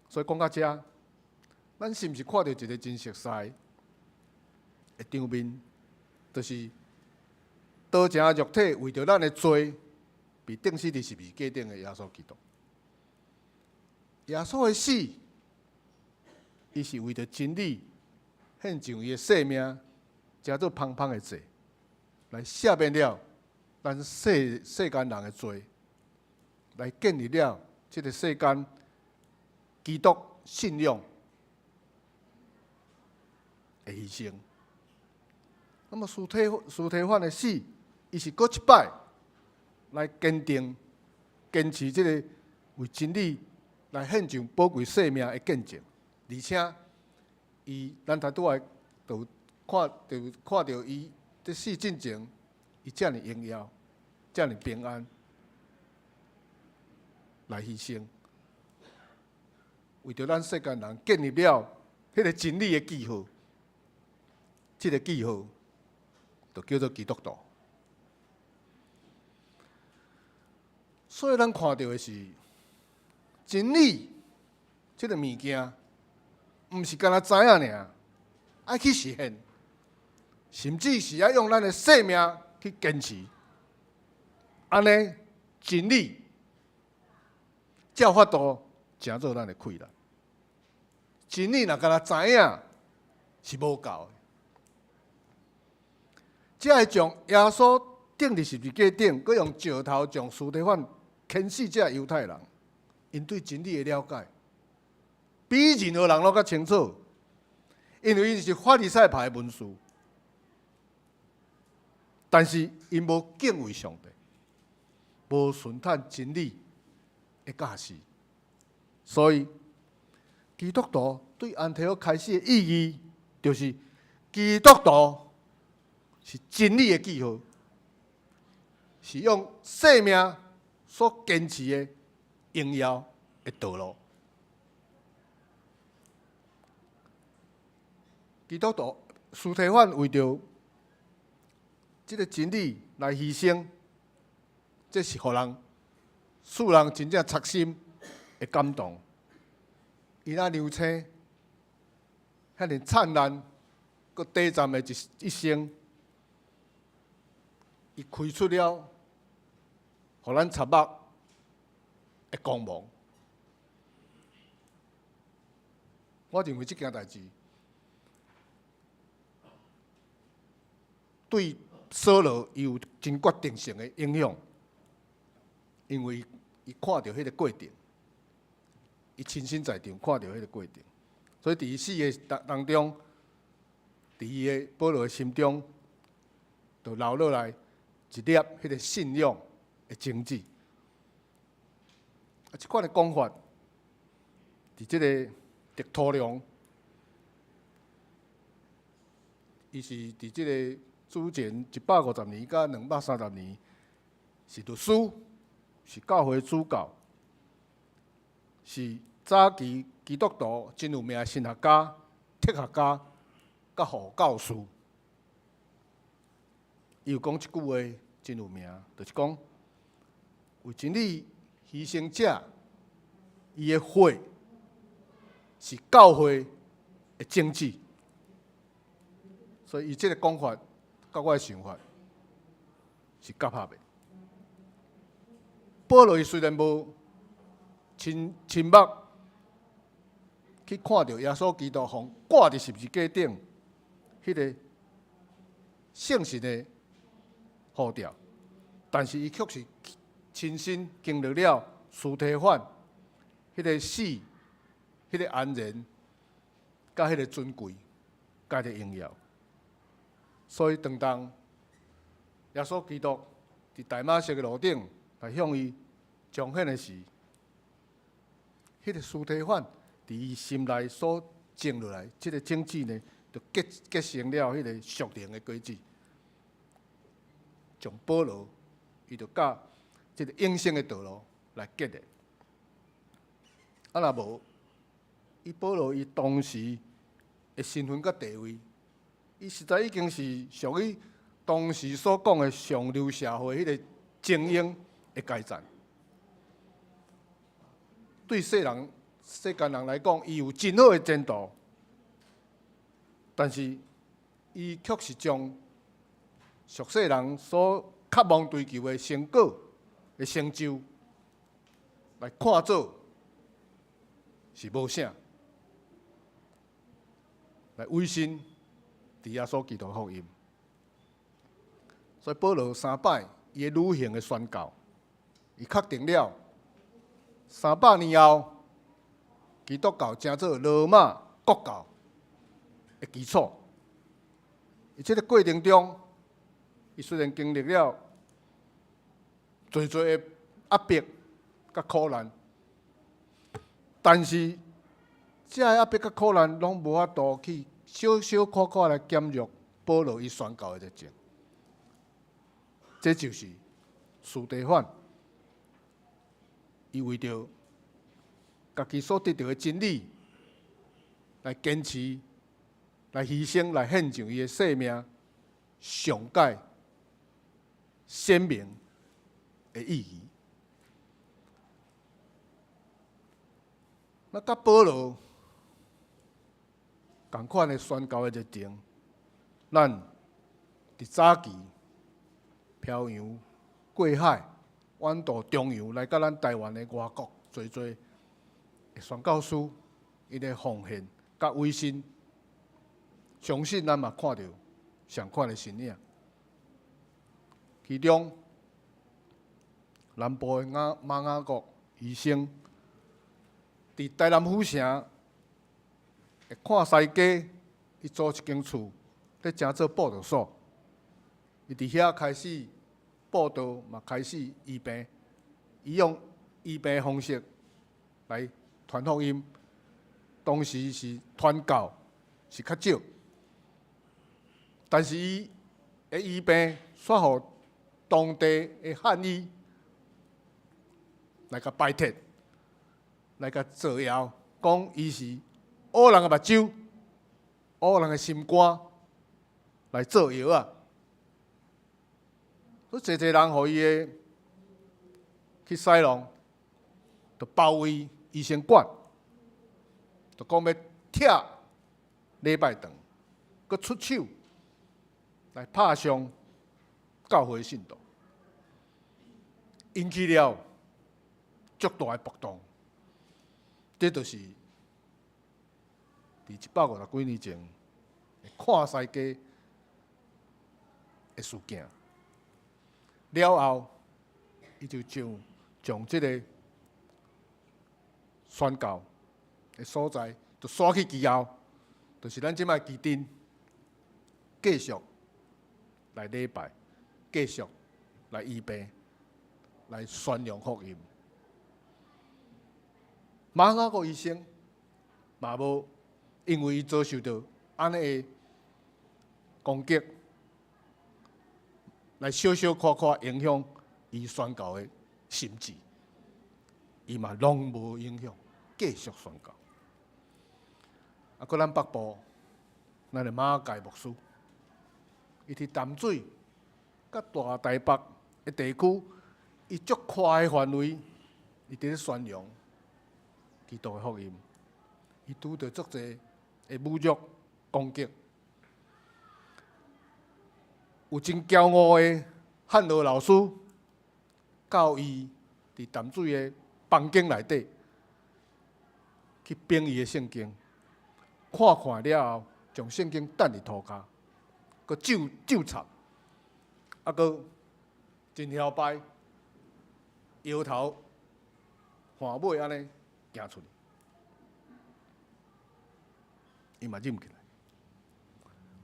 所以講到遮，咱是毋是看著一个真熟似的場面？就是道成肉體為著咱的罪，被釘死佇十字架頂的耶穌基督。耶穌的死，伊是為著真理獻上伊的性命，成做芳芳的祭，來赦免了咱世世間人的罪，來建立了這个世間基督信仰的犧牲。那麼司提反的死，伊是閣一擺來堅定、堅持這个為真理來獻上寶貴生命的見證，而且伊咱頭拄仔就看著看著伊佇死進前，伊遮爾榮耀，遮爾平安來犧牲，為著咱世間人建立了彼个真理的記號，這个記號就叫做基督徒。所以咱看著的是真理這个物件，毋是干焦知影爾，愛去實現，甚至是愛用咱的生命去堅持。按呢，真理才有法度成做咱的氣力。真理若干焦知影是無夠的，才會將耶穌釘佇十字架頂，閣用石頭將司提反牽死這猶太人，𪜶對真理的了解，比任何人攏較清楚，因為𪜶是法利賽派的文士，但是𪜶無敬畏上帝，無順趁真理的教示，所以基督徒對安提阿開始的意義，就是基督徒是真理的記號，是用生命所堅持的榮耀的道路。基督徒司提反為著這个真理來犧牲，這是予人使人真正扎心的感動。伊若流星，遐爾燦爛、閣短暫的一生，伊開出了予咱插目的光芒。我認為這件代誌對掃羅伊有真決定性的影響，因為伊看著彼个過程，伊親身在場看著彼个過程，所以佇伊死的當中，佇伊的保羅的心中，就留落來一粒彼个信仰的種子。啊，這款的講法，佇這个特土良，伊是佇這个主前150年佮230年，是律師，是教會主教，是早期基督徒真有名的神學家、哲學家、佮護教士。伊有講一句話真有名，就是講為真理犧牲者，伊的血是教會的種子。所以，伊這个講法，佮我的想法是夾合的。保羅伊雖然無親親目去看著耶穌基督予掛佇十字架頂，彼个聖神的呼召，但是伊卻是親身經歷了司提反彼个死、彼个安然、佮彼个尊貴、佮彼个榮耀。所以，當當耶穌基督佇大馬色的路頂來向伊彰顯的時，彼个司提反佇伊心內所種落來，這个種子呢，就結成了彼个屬靈的果子。將保羅，伊就佮這个永生的道路來結連。啊，若無，伊保羅伊當時的身份佮地位，伊實在已經是屬於當時所講的上流社會彼个精英的階層。對世人、世間人來講，伊有真好的前途，但是伊卻是將俗世人所渴望追求的成果的成就，來看做是無啥，來委身佇耶穌基督福音。所以保羅三擺伊的旅行的宣告，伊確定了300年後，基督教成做羅馬國教的基礎。佇這个過程中，伊雖然經歷了濟濟的壓迫佮苦難，但是這个壓迫佮苦難攏無法度去小小可可來減弱保羅伊宣教的熱情。這就是司提反，伊為著家己所得著的真理來堅持、來犧牲、來獻上伊的性命，上蓋鮮明的意義。那佮保羅仝款的宣教的熱情，咱佇早期漂洋過海，遠渡重洋來到咱台灣的外國，濟濟的宣教師，𪜶的奉獻佮委身，相信咱嘛看著相款的身影。其中，南部的馬雅各醫生，佇台南府城的看西街，伊租一間厝，咧成做佈道所。伊佇遐開始佈道，嘛開始醫病。伊用醫病的方式來傳福音。當時是傳教是較少，但是伊的醫病煞予當地的漢醫來共排斥，來共造謠，講伊是烏人的目睭、烏人的心肝來做藥仔。所以濟濟人予伊的去使弄，就包圍醫生館，就講欲拆禮拜堂，閣出手來拍傷教會信徒，引起了足大的暴動。這就是佇150幾年前看西街的事件。了後，伊就將這个宣教的所在，就徙去旗後，就是咱這擺旗津，繼續來禮拜，繼續來醫病，來宣揚福音。馬雅各醫生嘛無因為伊遭受著按呢的攻擊，來小小可可影響伊宣教的心志，伊嘛攏無影響，繼續宣教。啊，閣咱北部，咱的馬偕牧師，伊佇淡水佮大台北的地區，伊足寬的範圍，伊佇咧宣揚基督的福音。伊拄著足濟的侮辱攻擊，有真驕傲的漢羅老師教伊佇淡水的房間內底去編伊的聖經，看看了後，將聖經擲佇塗跤，閣咒咒插，啊，閣真囂擺，搖頭晃尾按呢行出去，伊嘛忍起來。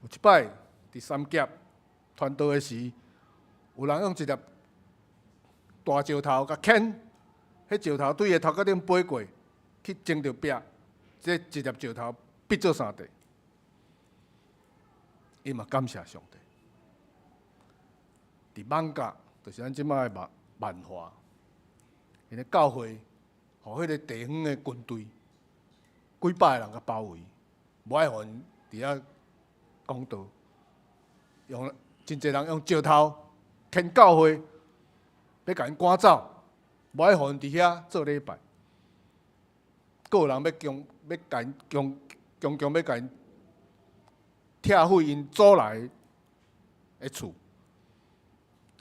有一擺佇三峽傳道的時，有人用一粒大石頭共牽，彼石頭對伊頭殼頂飛過，去撞著壁，這一粒石頭變做三塊。伊嘛感謝上帝。佇艋舺，就是咱這擺的萬萬華，𪜶个教會，予彼个地方的軍隊幾百个人共包圍，無愛予𪜶佇遐講道，用真濟人用石頭牽教會，欲共𪜶趕走，無愛予𪜶佇遐做禮拜。閣有人欲強，欲共𪜶強強強欲共𪜶拆毀𪜶租來的厝，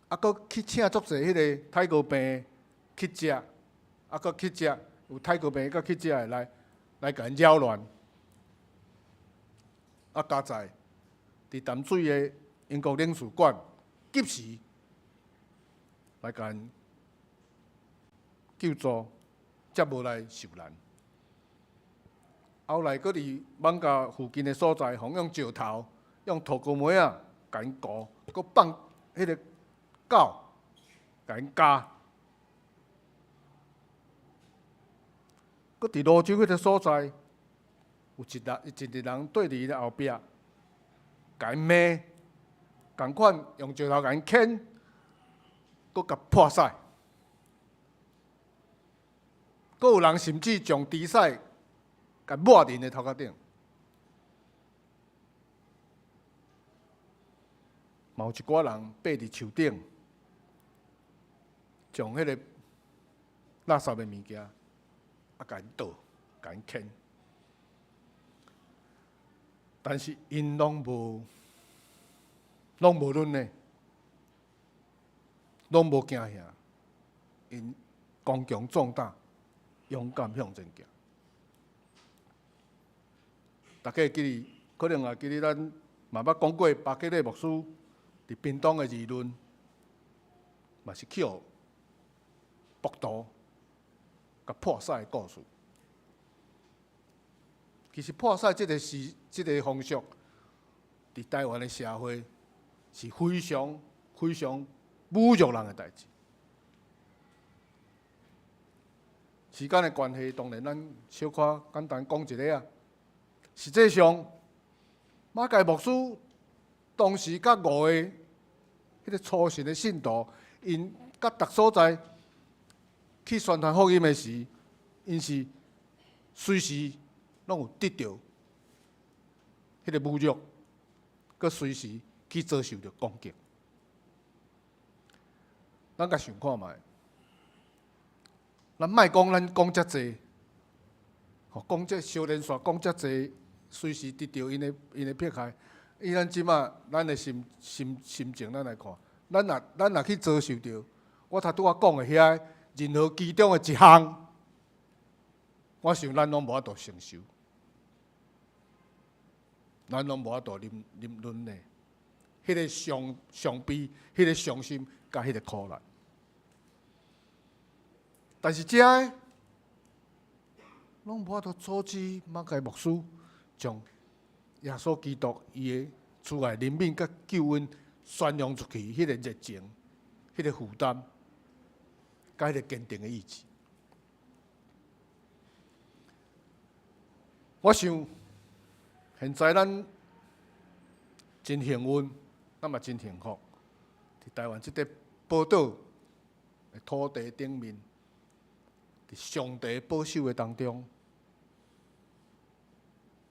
啊，閣去請足濟彼個泰國病去食，啊，閣去食有泰國病佮去食的來來共𪜶擾亂。啊，佳哉佇淡水的英國領事館及時來共𪜶救助，才無來受難。後來閣佇艋舺附近的所在，予用石頭、用塗膏糜仔共𪜶糊，閣放彼个狗共𪜶咬。閣佇蘆洲彼个所在，有一人、一个人對佇伊的後壁，共𪜶罵，仝款用石頭共𪜶牽，閣共破屎。閣有人甚至將豬屎共抹佇𪜶的頭殼頂。嘛有一寡人爬佇樹頂，將彼個垃圾的物件啊，共𪜶倒，共𪜶牽。但是𪜶攏無，攏無論呢，攏無驚嚇，𪜶剛強壯膽，勇敢向前行。大家會記得，可能也記得咱嘛捌講過巴克禮牧師佇屏東的二崙，嘛是去予暴徒共破屎的故事。其實破屎這個是這個風俗，佇台灣的社會是非常非常侮辱人的代誌。時間的關係，當然咱小可簡單講一下啊。實際上，馬偕牧師當時佮五個彼个粗信的信徒，𪜶佮逐所在去宣傳福音的時，𪜶是隨時攏有得著彼个侮辱，閣隨時去遭受著攻擊。咱共想看覓，咱莫講咱講遮濟，吼講這小連續講遮濟，隨時得著𪜶的迫害。以咱這馬咱的心心心情，咱來看，咱若去遭受著，我頭拄仔講的遐任何其中的一項，我想咱攏無法度承受，咱攏無法度忍忍忍的，彼个傷傷悲、彼个傷心，佮彼个苦難。但是這个攏無法度阻止馬偕牧師將耶穌基督伊的慈愛憐憫佮救恩宣揚出去，彼个熱情、彼个負擔、佮彼個堅定的意志。我想，現在咱真幸運，咱嘛真幸福，佇台灣這塊寶島的土地頂面，佇上帝保守的當中，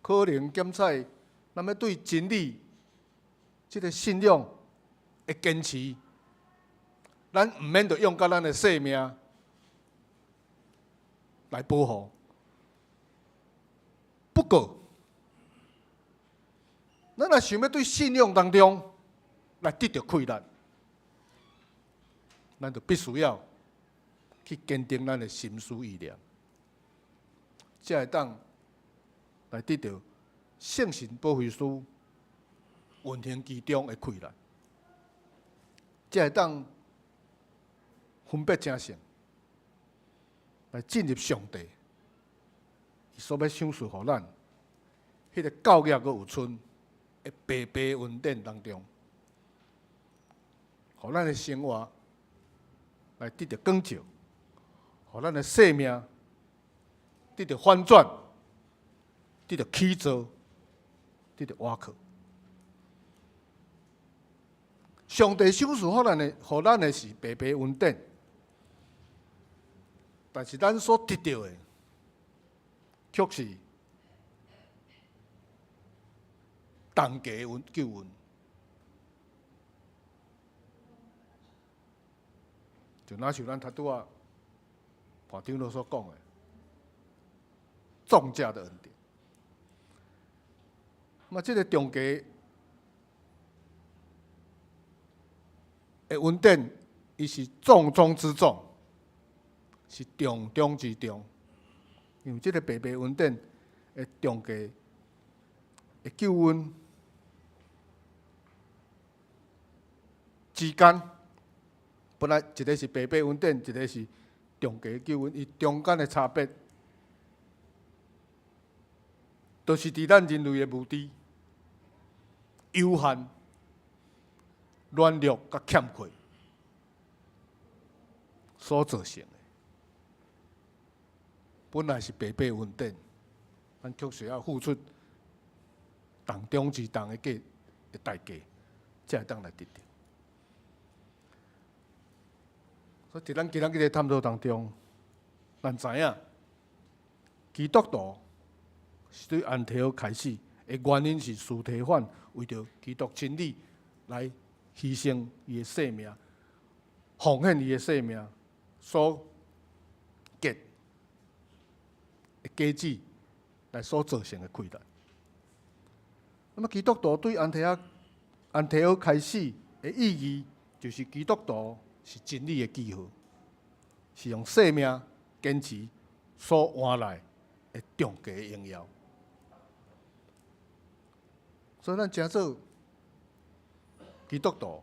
可能檢採咱欲對真理這个信仰的堅持，咱毋免著用佮咱的性命來保護。果，咱若想欲對信仰當中來得著氣力，咱就必須要去堅定咱的心思意念，才會當來得著聖神保惠師運行其中的氣力，才會當分別成聖，來進入上帝伊所欲賞賜予咱，彼個教業閣有剩的白白恩典當中，予咱的生活來得著光照，予咱的生命得著反轉，得著起造，得著倚靠。上帝賞賜予咱的，予咱的是白白恩典，但是咱所得著的，卻是重價的救恩。就若像咱頭拄仔大長老所講的，重價的恩典。那這个重價的恩典，伊是重中之重，是重中之重。因為這个白白恩典的重價的救恩之間，本來一个是白白恩典，一个是重價救恩，伊中間的差別，就是佇咱人類的無知、有限、軟弱佮欠缺所造成的。本來是白白恩典，咱卻需要付出重中之重的價的代價，才會當來得著。所以，佇咱今仔日的探討當中，咱知影基督徒是對安提阿開始的原因是司提反為著基督真理來犧牲伊的性命，奉獻伊的性命所結的果子來所造成的氣力。那麼基督徒對安提阿安提阿開始的意義，就是基督徒是真理的記號，是用生命堅持所換來的重價榮耀。所以咱稱做基督徒，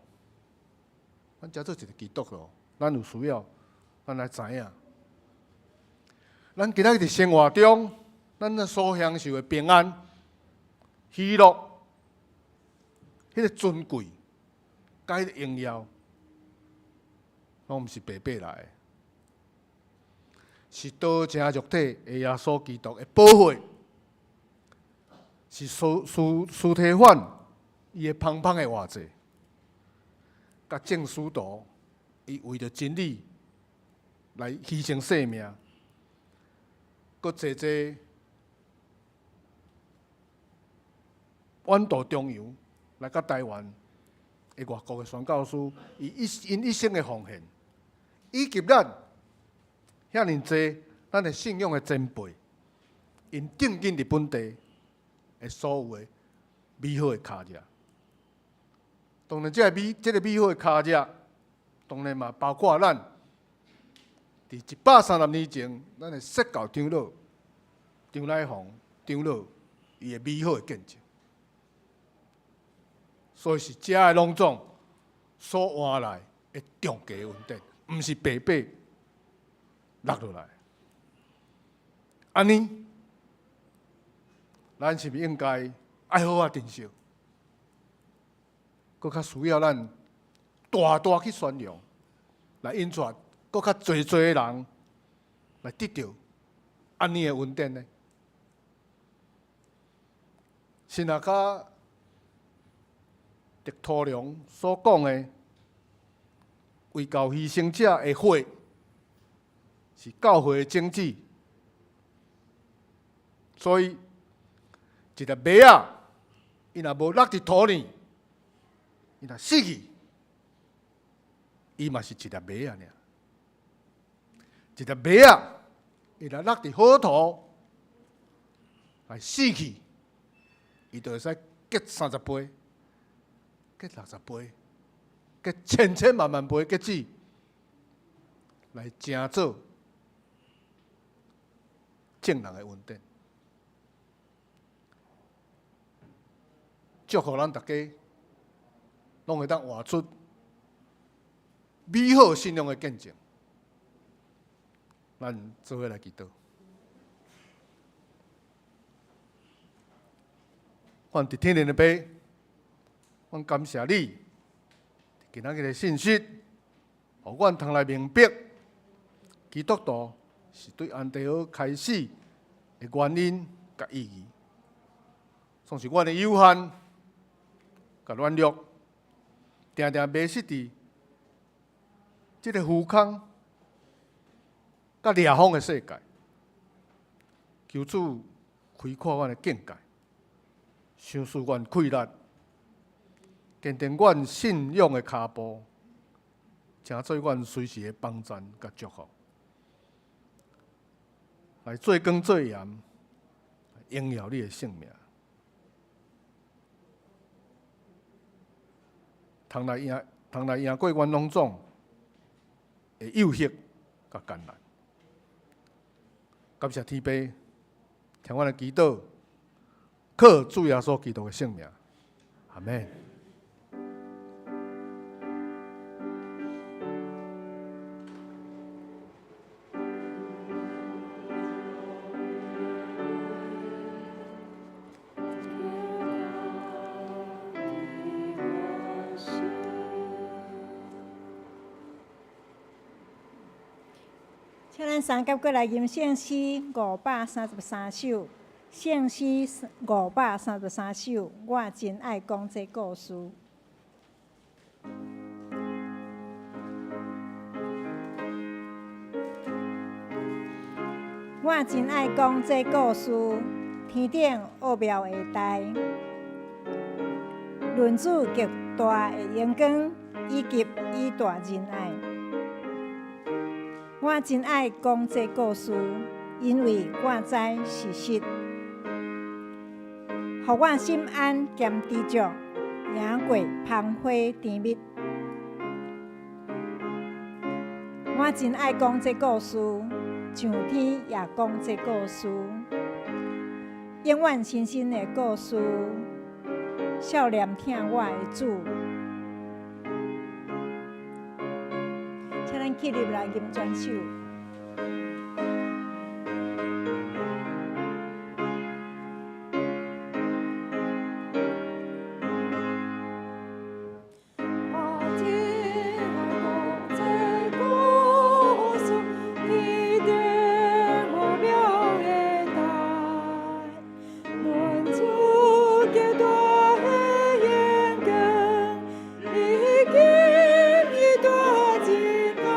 咱稱做一个基督徒，咱有需要，咱來知影，咱今仔日佇生活中，咱所享受的平安、喜樂、彼个尊貴、佮彼个榮耀，攏毋是白白來的，是道成肉體的耶穌基督的寶血，是司提反伊的芳芳的活祭，佮眾使徒伊為著真理來犧牲性命，閣濟濟遠渡重洋來到台灣的外國的宣教師，伊一𪜶一生的奉獻，以及咱遐爾濟咱的信仰的前輩，𪜶定緊佇本地的所有的美好的跤跡。當然，這个美好的跤跡，當然嘛包括咱佇130年前，咱的釋教長老張乃鴻長老伊的美好的見證。所以是遮的攏總所換來的重價恩典，毋是白白落落來。按呢，咱是毋是應該愛好好珍惜？閣較需要咱大大去宣揚，來引帶閣較濟濟的人來得著按呢的恩典呢？是若佮特土良所講的，為教犧牲者的血是教會的種子，所以一粒麥仔，伊若無落佇土裡，伊若死去，伊嘛是一粒麥仔爾。一粒麥仔，伊若落佇好土，來死去，伊就會使結30倍、結60倍、結千千萬萬倍結子，來成做眾人的恩典。祝福咱逐家，攏會當活出美好信仰的見證。咱做伙來祈禱。阮佇天靈的爸，阮感謝你，今仔日的信息，予阮通來明白，基督徒是對安提阿開始的原因佮意義，總是阮的有限佮軟弱，定定迷失佇這个虛空佮掠風的世界。求主開闊阮的境界，賞賜阮氣力，堅定阮信仰的跤步，成做阮隨時的幫贊佮祝福，來做光做鹽，榮耀你的聖名。通來贏，通來贏過阮攏總的誘惑佮艱難。感謝天父，聽阮的祈禱，靠主耶穌基督的聖名，阿們。請咱三甲過來吟聖詩533首，聖詩533首，我真愛講這故事。我真愛講這故事，天頂奧妙的代，論主極大的榮光，以及伊大仁愛。我真愛講這故事，因為我知事實，予我心安兼知足，贏過芳花甜蜜。我真愛講這故事，上天也講這故事，永遠新鮮的故事，少年疼我的主。請咱起立來吟全首。我真愛講這故事，天頂奧妙的代，論主極大的榮光，以及伊大仁愛。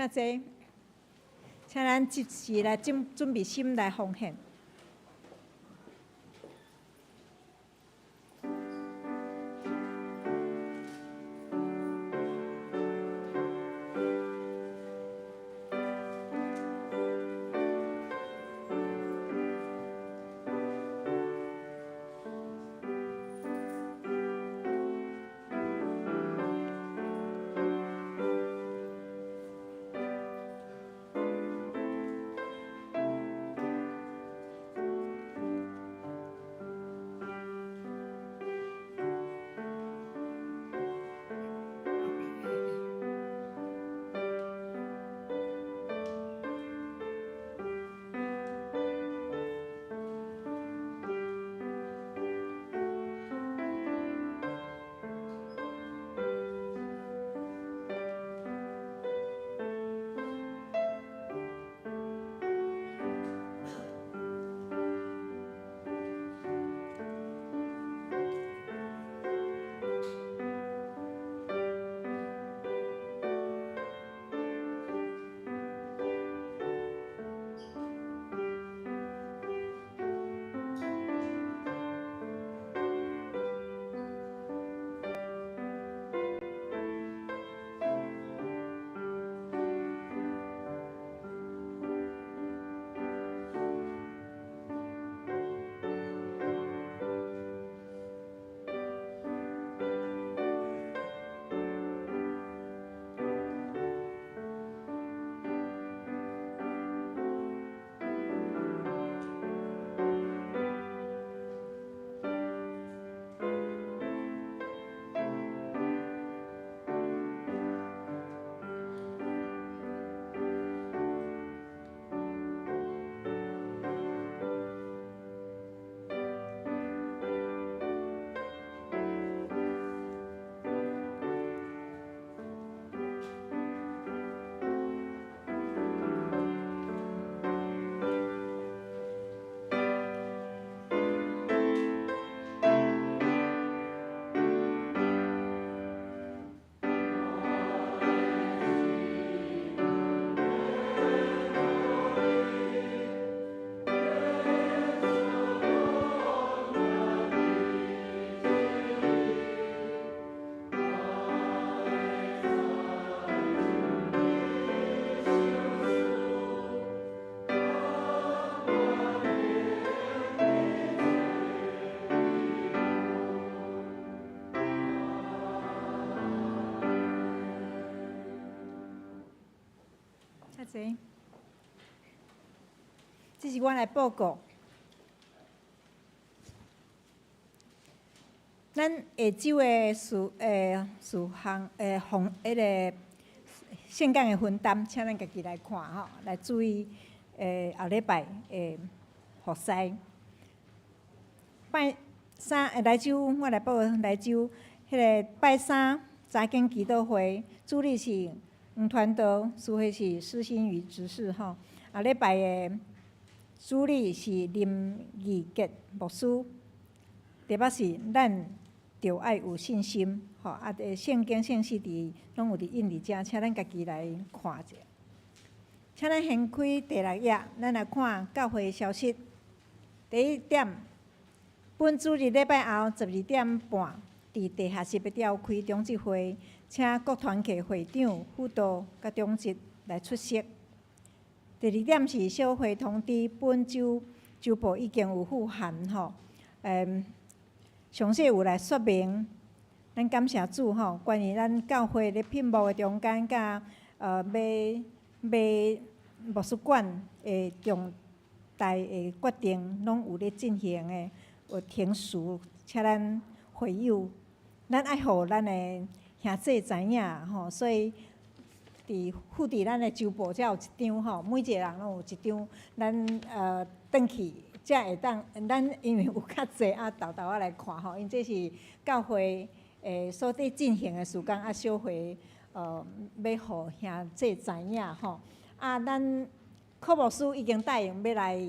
坐，請咱即時來準備心來奉獻。請坐。這是我來報告。咱下晝的事項，彼个聖講的分擔，請咱家己來看吼，來注意後禮拜的服侍。拜三來週，我來報告來週，彼个拜三早間祈禱會，主日是黃傳道，司會是施心與執事吼。後禮拜的主日是林義傑牧師，題目是咱著愛有信心，吼啊！聖經聖詩佇攏有佇印佇遮，請咱家己來看者。請咱掀開第六頁，咱來看教會的消息。第一點，本主日禮拜後12點半，佇地下室欲召開長執會，請各團契會長、輔導佮長執來出席。第二點是小會通知，本週週報已經有附函吼，詳細有來說明。咱感謝主吼，關於咱教會咧聘牧的中間，佮買牧師館的重大的決定，攏有咧進行的，有程序，請咱會友，咱愛予咱的兄弟知影吼，所以佇附佇咱的週報遮有一張吼，每一个人攏有一張，咱轉去才會當，咱因為有較濟啊，沓沓仔來看吼，因這是教會所佇進行的事工啊，小會欲予兄弟知影吼。啊，咱柯牧師已經答應欲來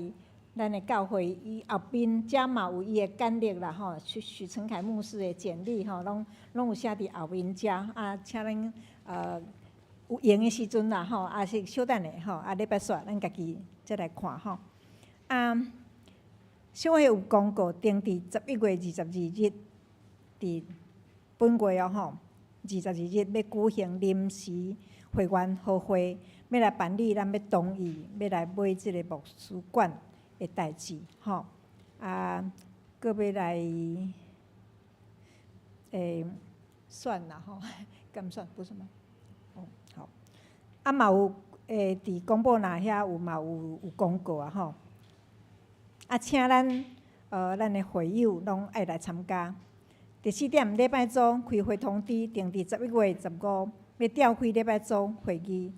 咱的教會，伊後邊遮嘛有伊的簡歷啦吼，許許成凱牧師的簡歷吼，攏有寫佇後面遮啊，請恁有閒的時陣啦吼，抑是小等下吼，啊禮拜煞咱家己再來看吼。啊，小會有公告，定佇11月22日，佇本月哦吼，22日欲舉行臨時會員和會，欲來辦理咱欲同意，欲來買這个牧師館的代誌吼。啊，閣欲來選啦吼，敢選不是嗎？哦，好。啊嘛有佇公報那遐有嘛有公告啊吼。啊，請咱的會友攏愛來參加。第四點，禮拜組開會通知，定佇11月15欲召開禮拜組會議，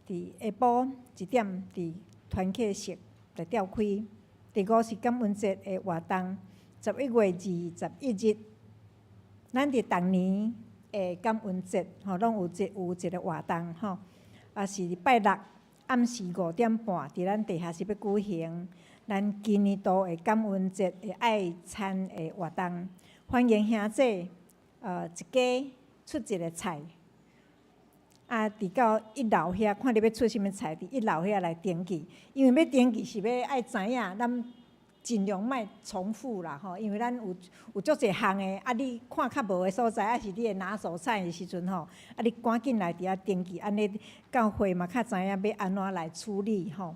佇下晡1點佇團契室來召開。第五是感恩節的活動，11月21日，咱佇逐年的感恩節吼，攏有一個活動吼，啊是拜六暗時5點半，佇咱地下室欲舉行咱今年度的感恩節的愛餐的活動，歡迎兄姊一家出一个菜，啊，佇到一樓遐看你欲出啥物菜，佇一樓遐來登記，因為欲登記是欲愛知影，咱盡量莫重複啦吼，因為咱有足濟項的，啊，你看較無的所在，抑是你的拿手菜的時陣吼，啊，你趕緊來佇遐登記，按呢教會嘛較知影欲按怎來處理吼。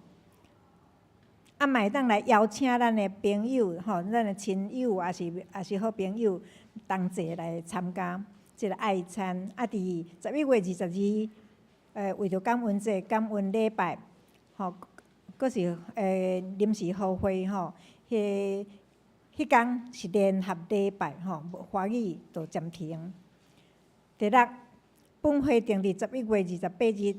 啊，嘛會當來邀請咱的朋友吼，咱的親友，抑是好朋友同齊來參加這个愛餐。啊，佇11月22，為著感恩節、感恩禮拜，吼，閣是臨時和會吼，彼工是聯合禮拜吼，華語就暫停。第六，本會定佇11月28日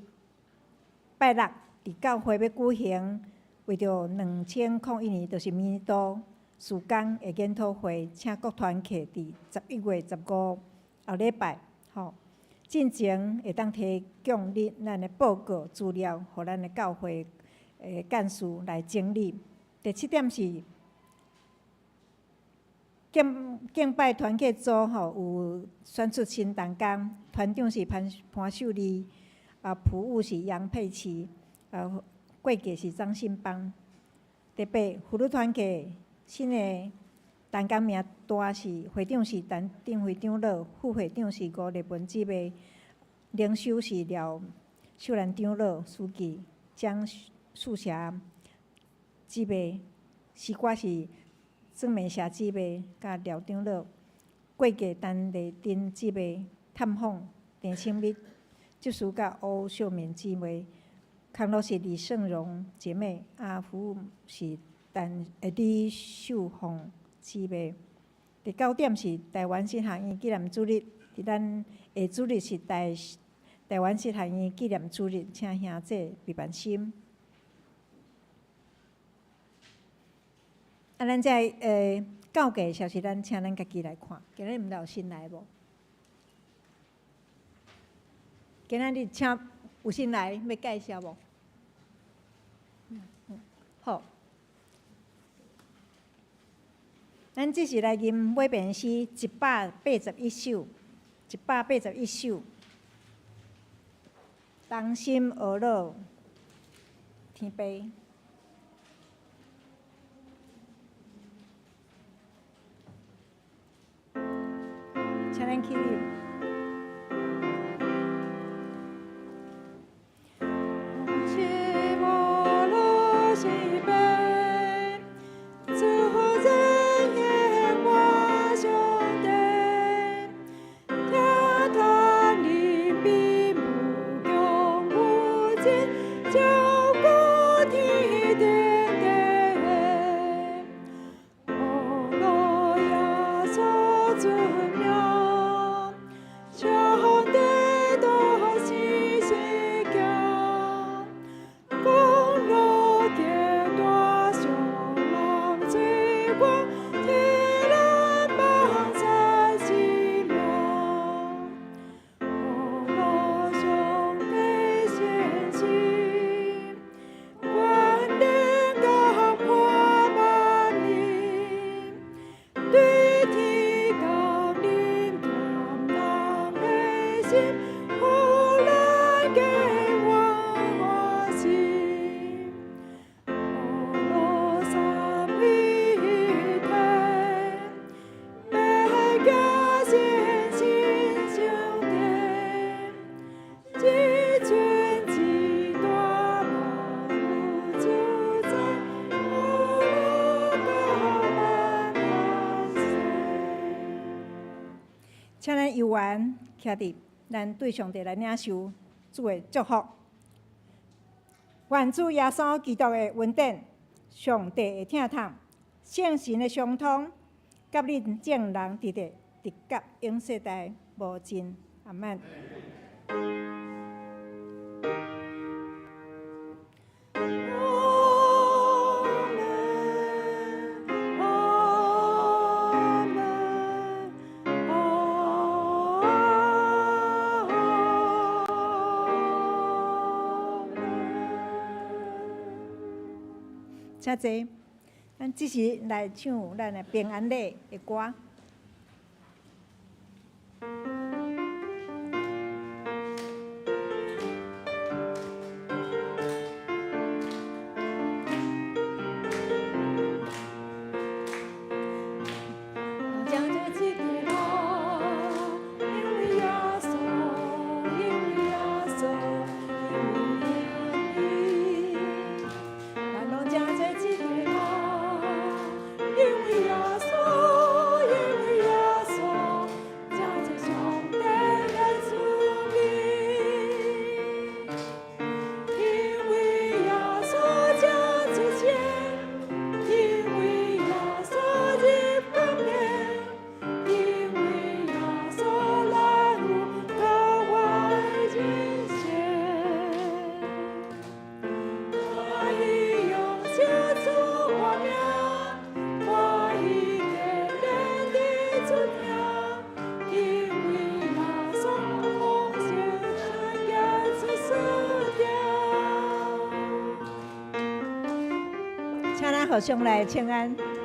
拜六，佇教會欲舉行。為著2001年，就是明年度事工的研討會，請各團契佇11月15後禮拜，吼，進前會當提供你咱的報告資料，予咱的教會的幹事來整理。第七點是敬拜團契組吼，有選出新同工，團長是潘潘秀麗，啊，譜務是楊佩琪，啊。會計是張信邦。第八，婦女團契新的同工名單是會長是陳定輝長老，副會長是吳麗文姊妹，靈修是廖秀蘭長老，書記江素霞姊妹，詩歌是曾美霞姊妹佮廖長老，會計陳麗珍姊妹，探訪鄭清美執事佮歐秀敏姊妹。康樂是李勝榮姐妹，啊，服務是陳李秀鳳姊妹。第九點是台灣神學院紀念主日，佇咱下主日是台灣神學院紀念主日，請兄姊備辦心。啊，咱這教界消息，咱請咱家己來看。今日毋知有新來無？今仔日請有新來欲介紹無？好，咱這是來吟尾篇詩181首，181首，同心學樂天父。請咱起立。心，予咱坚猶原徛佇咱對上帝來領受主的祝福。願主耶穌基督的恩典、上帝的疼痛、聖神的相通，佮恁眾人佇咧，直到永世代無盡。阿們。阿們，阿們，阿們。請坐，咱這時來唱咱的平安禮的歌。將這一個人，因為耶穌，因為耶穌，因為伊。咱攏將這一個人，因為耶穌，因為耶穌，將這上帝的慈悲。因為耶穌這出現，因為耶穌入感念，因為耶穌來有格外人生。我已用寫出我名，我已堅定地出聽，因為耶穌豐盛聖潔出世定。請咱互相來請安。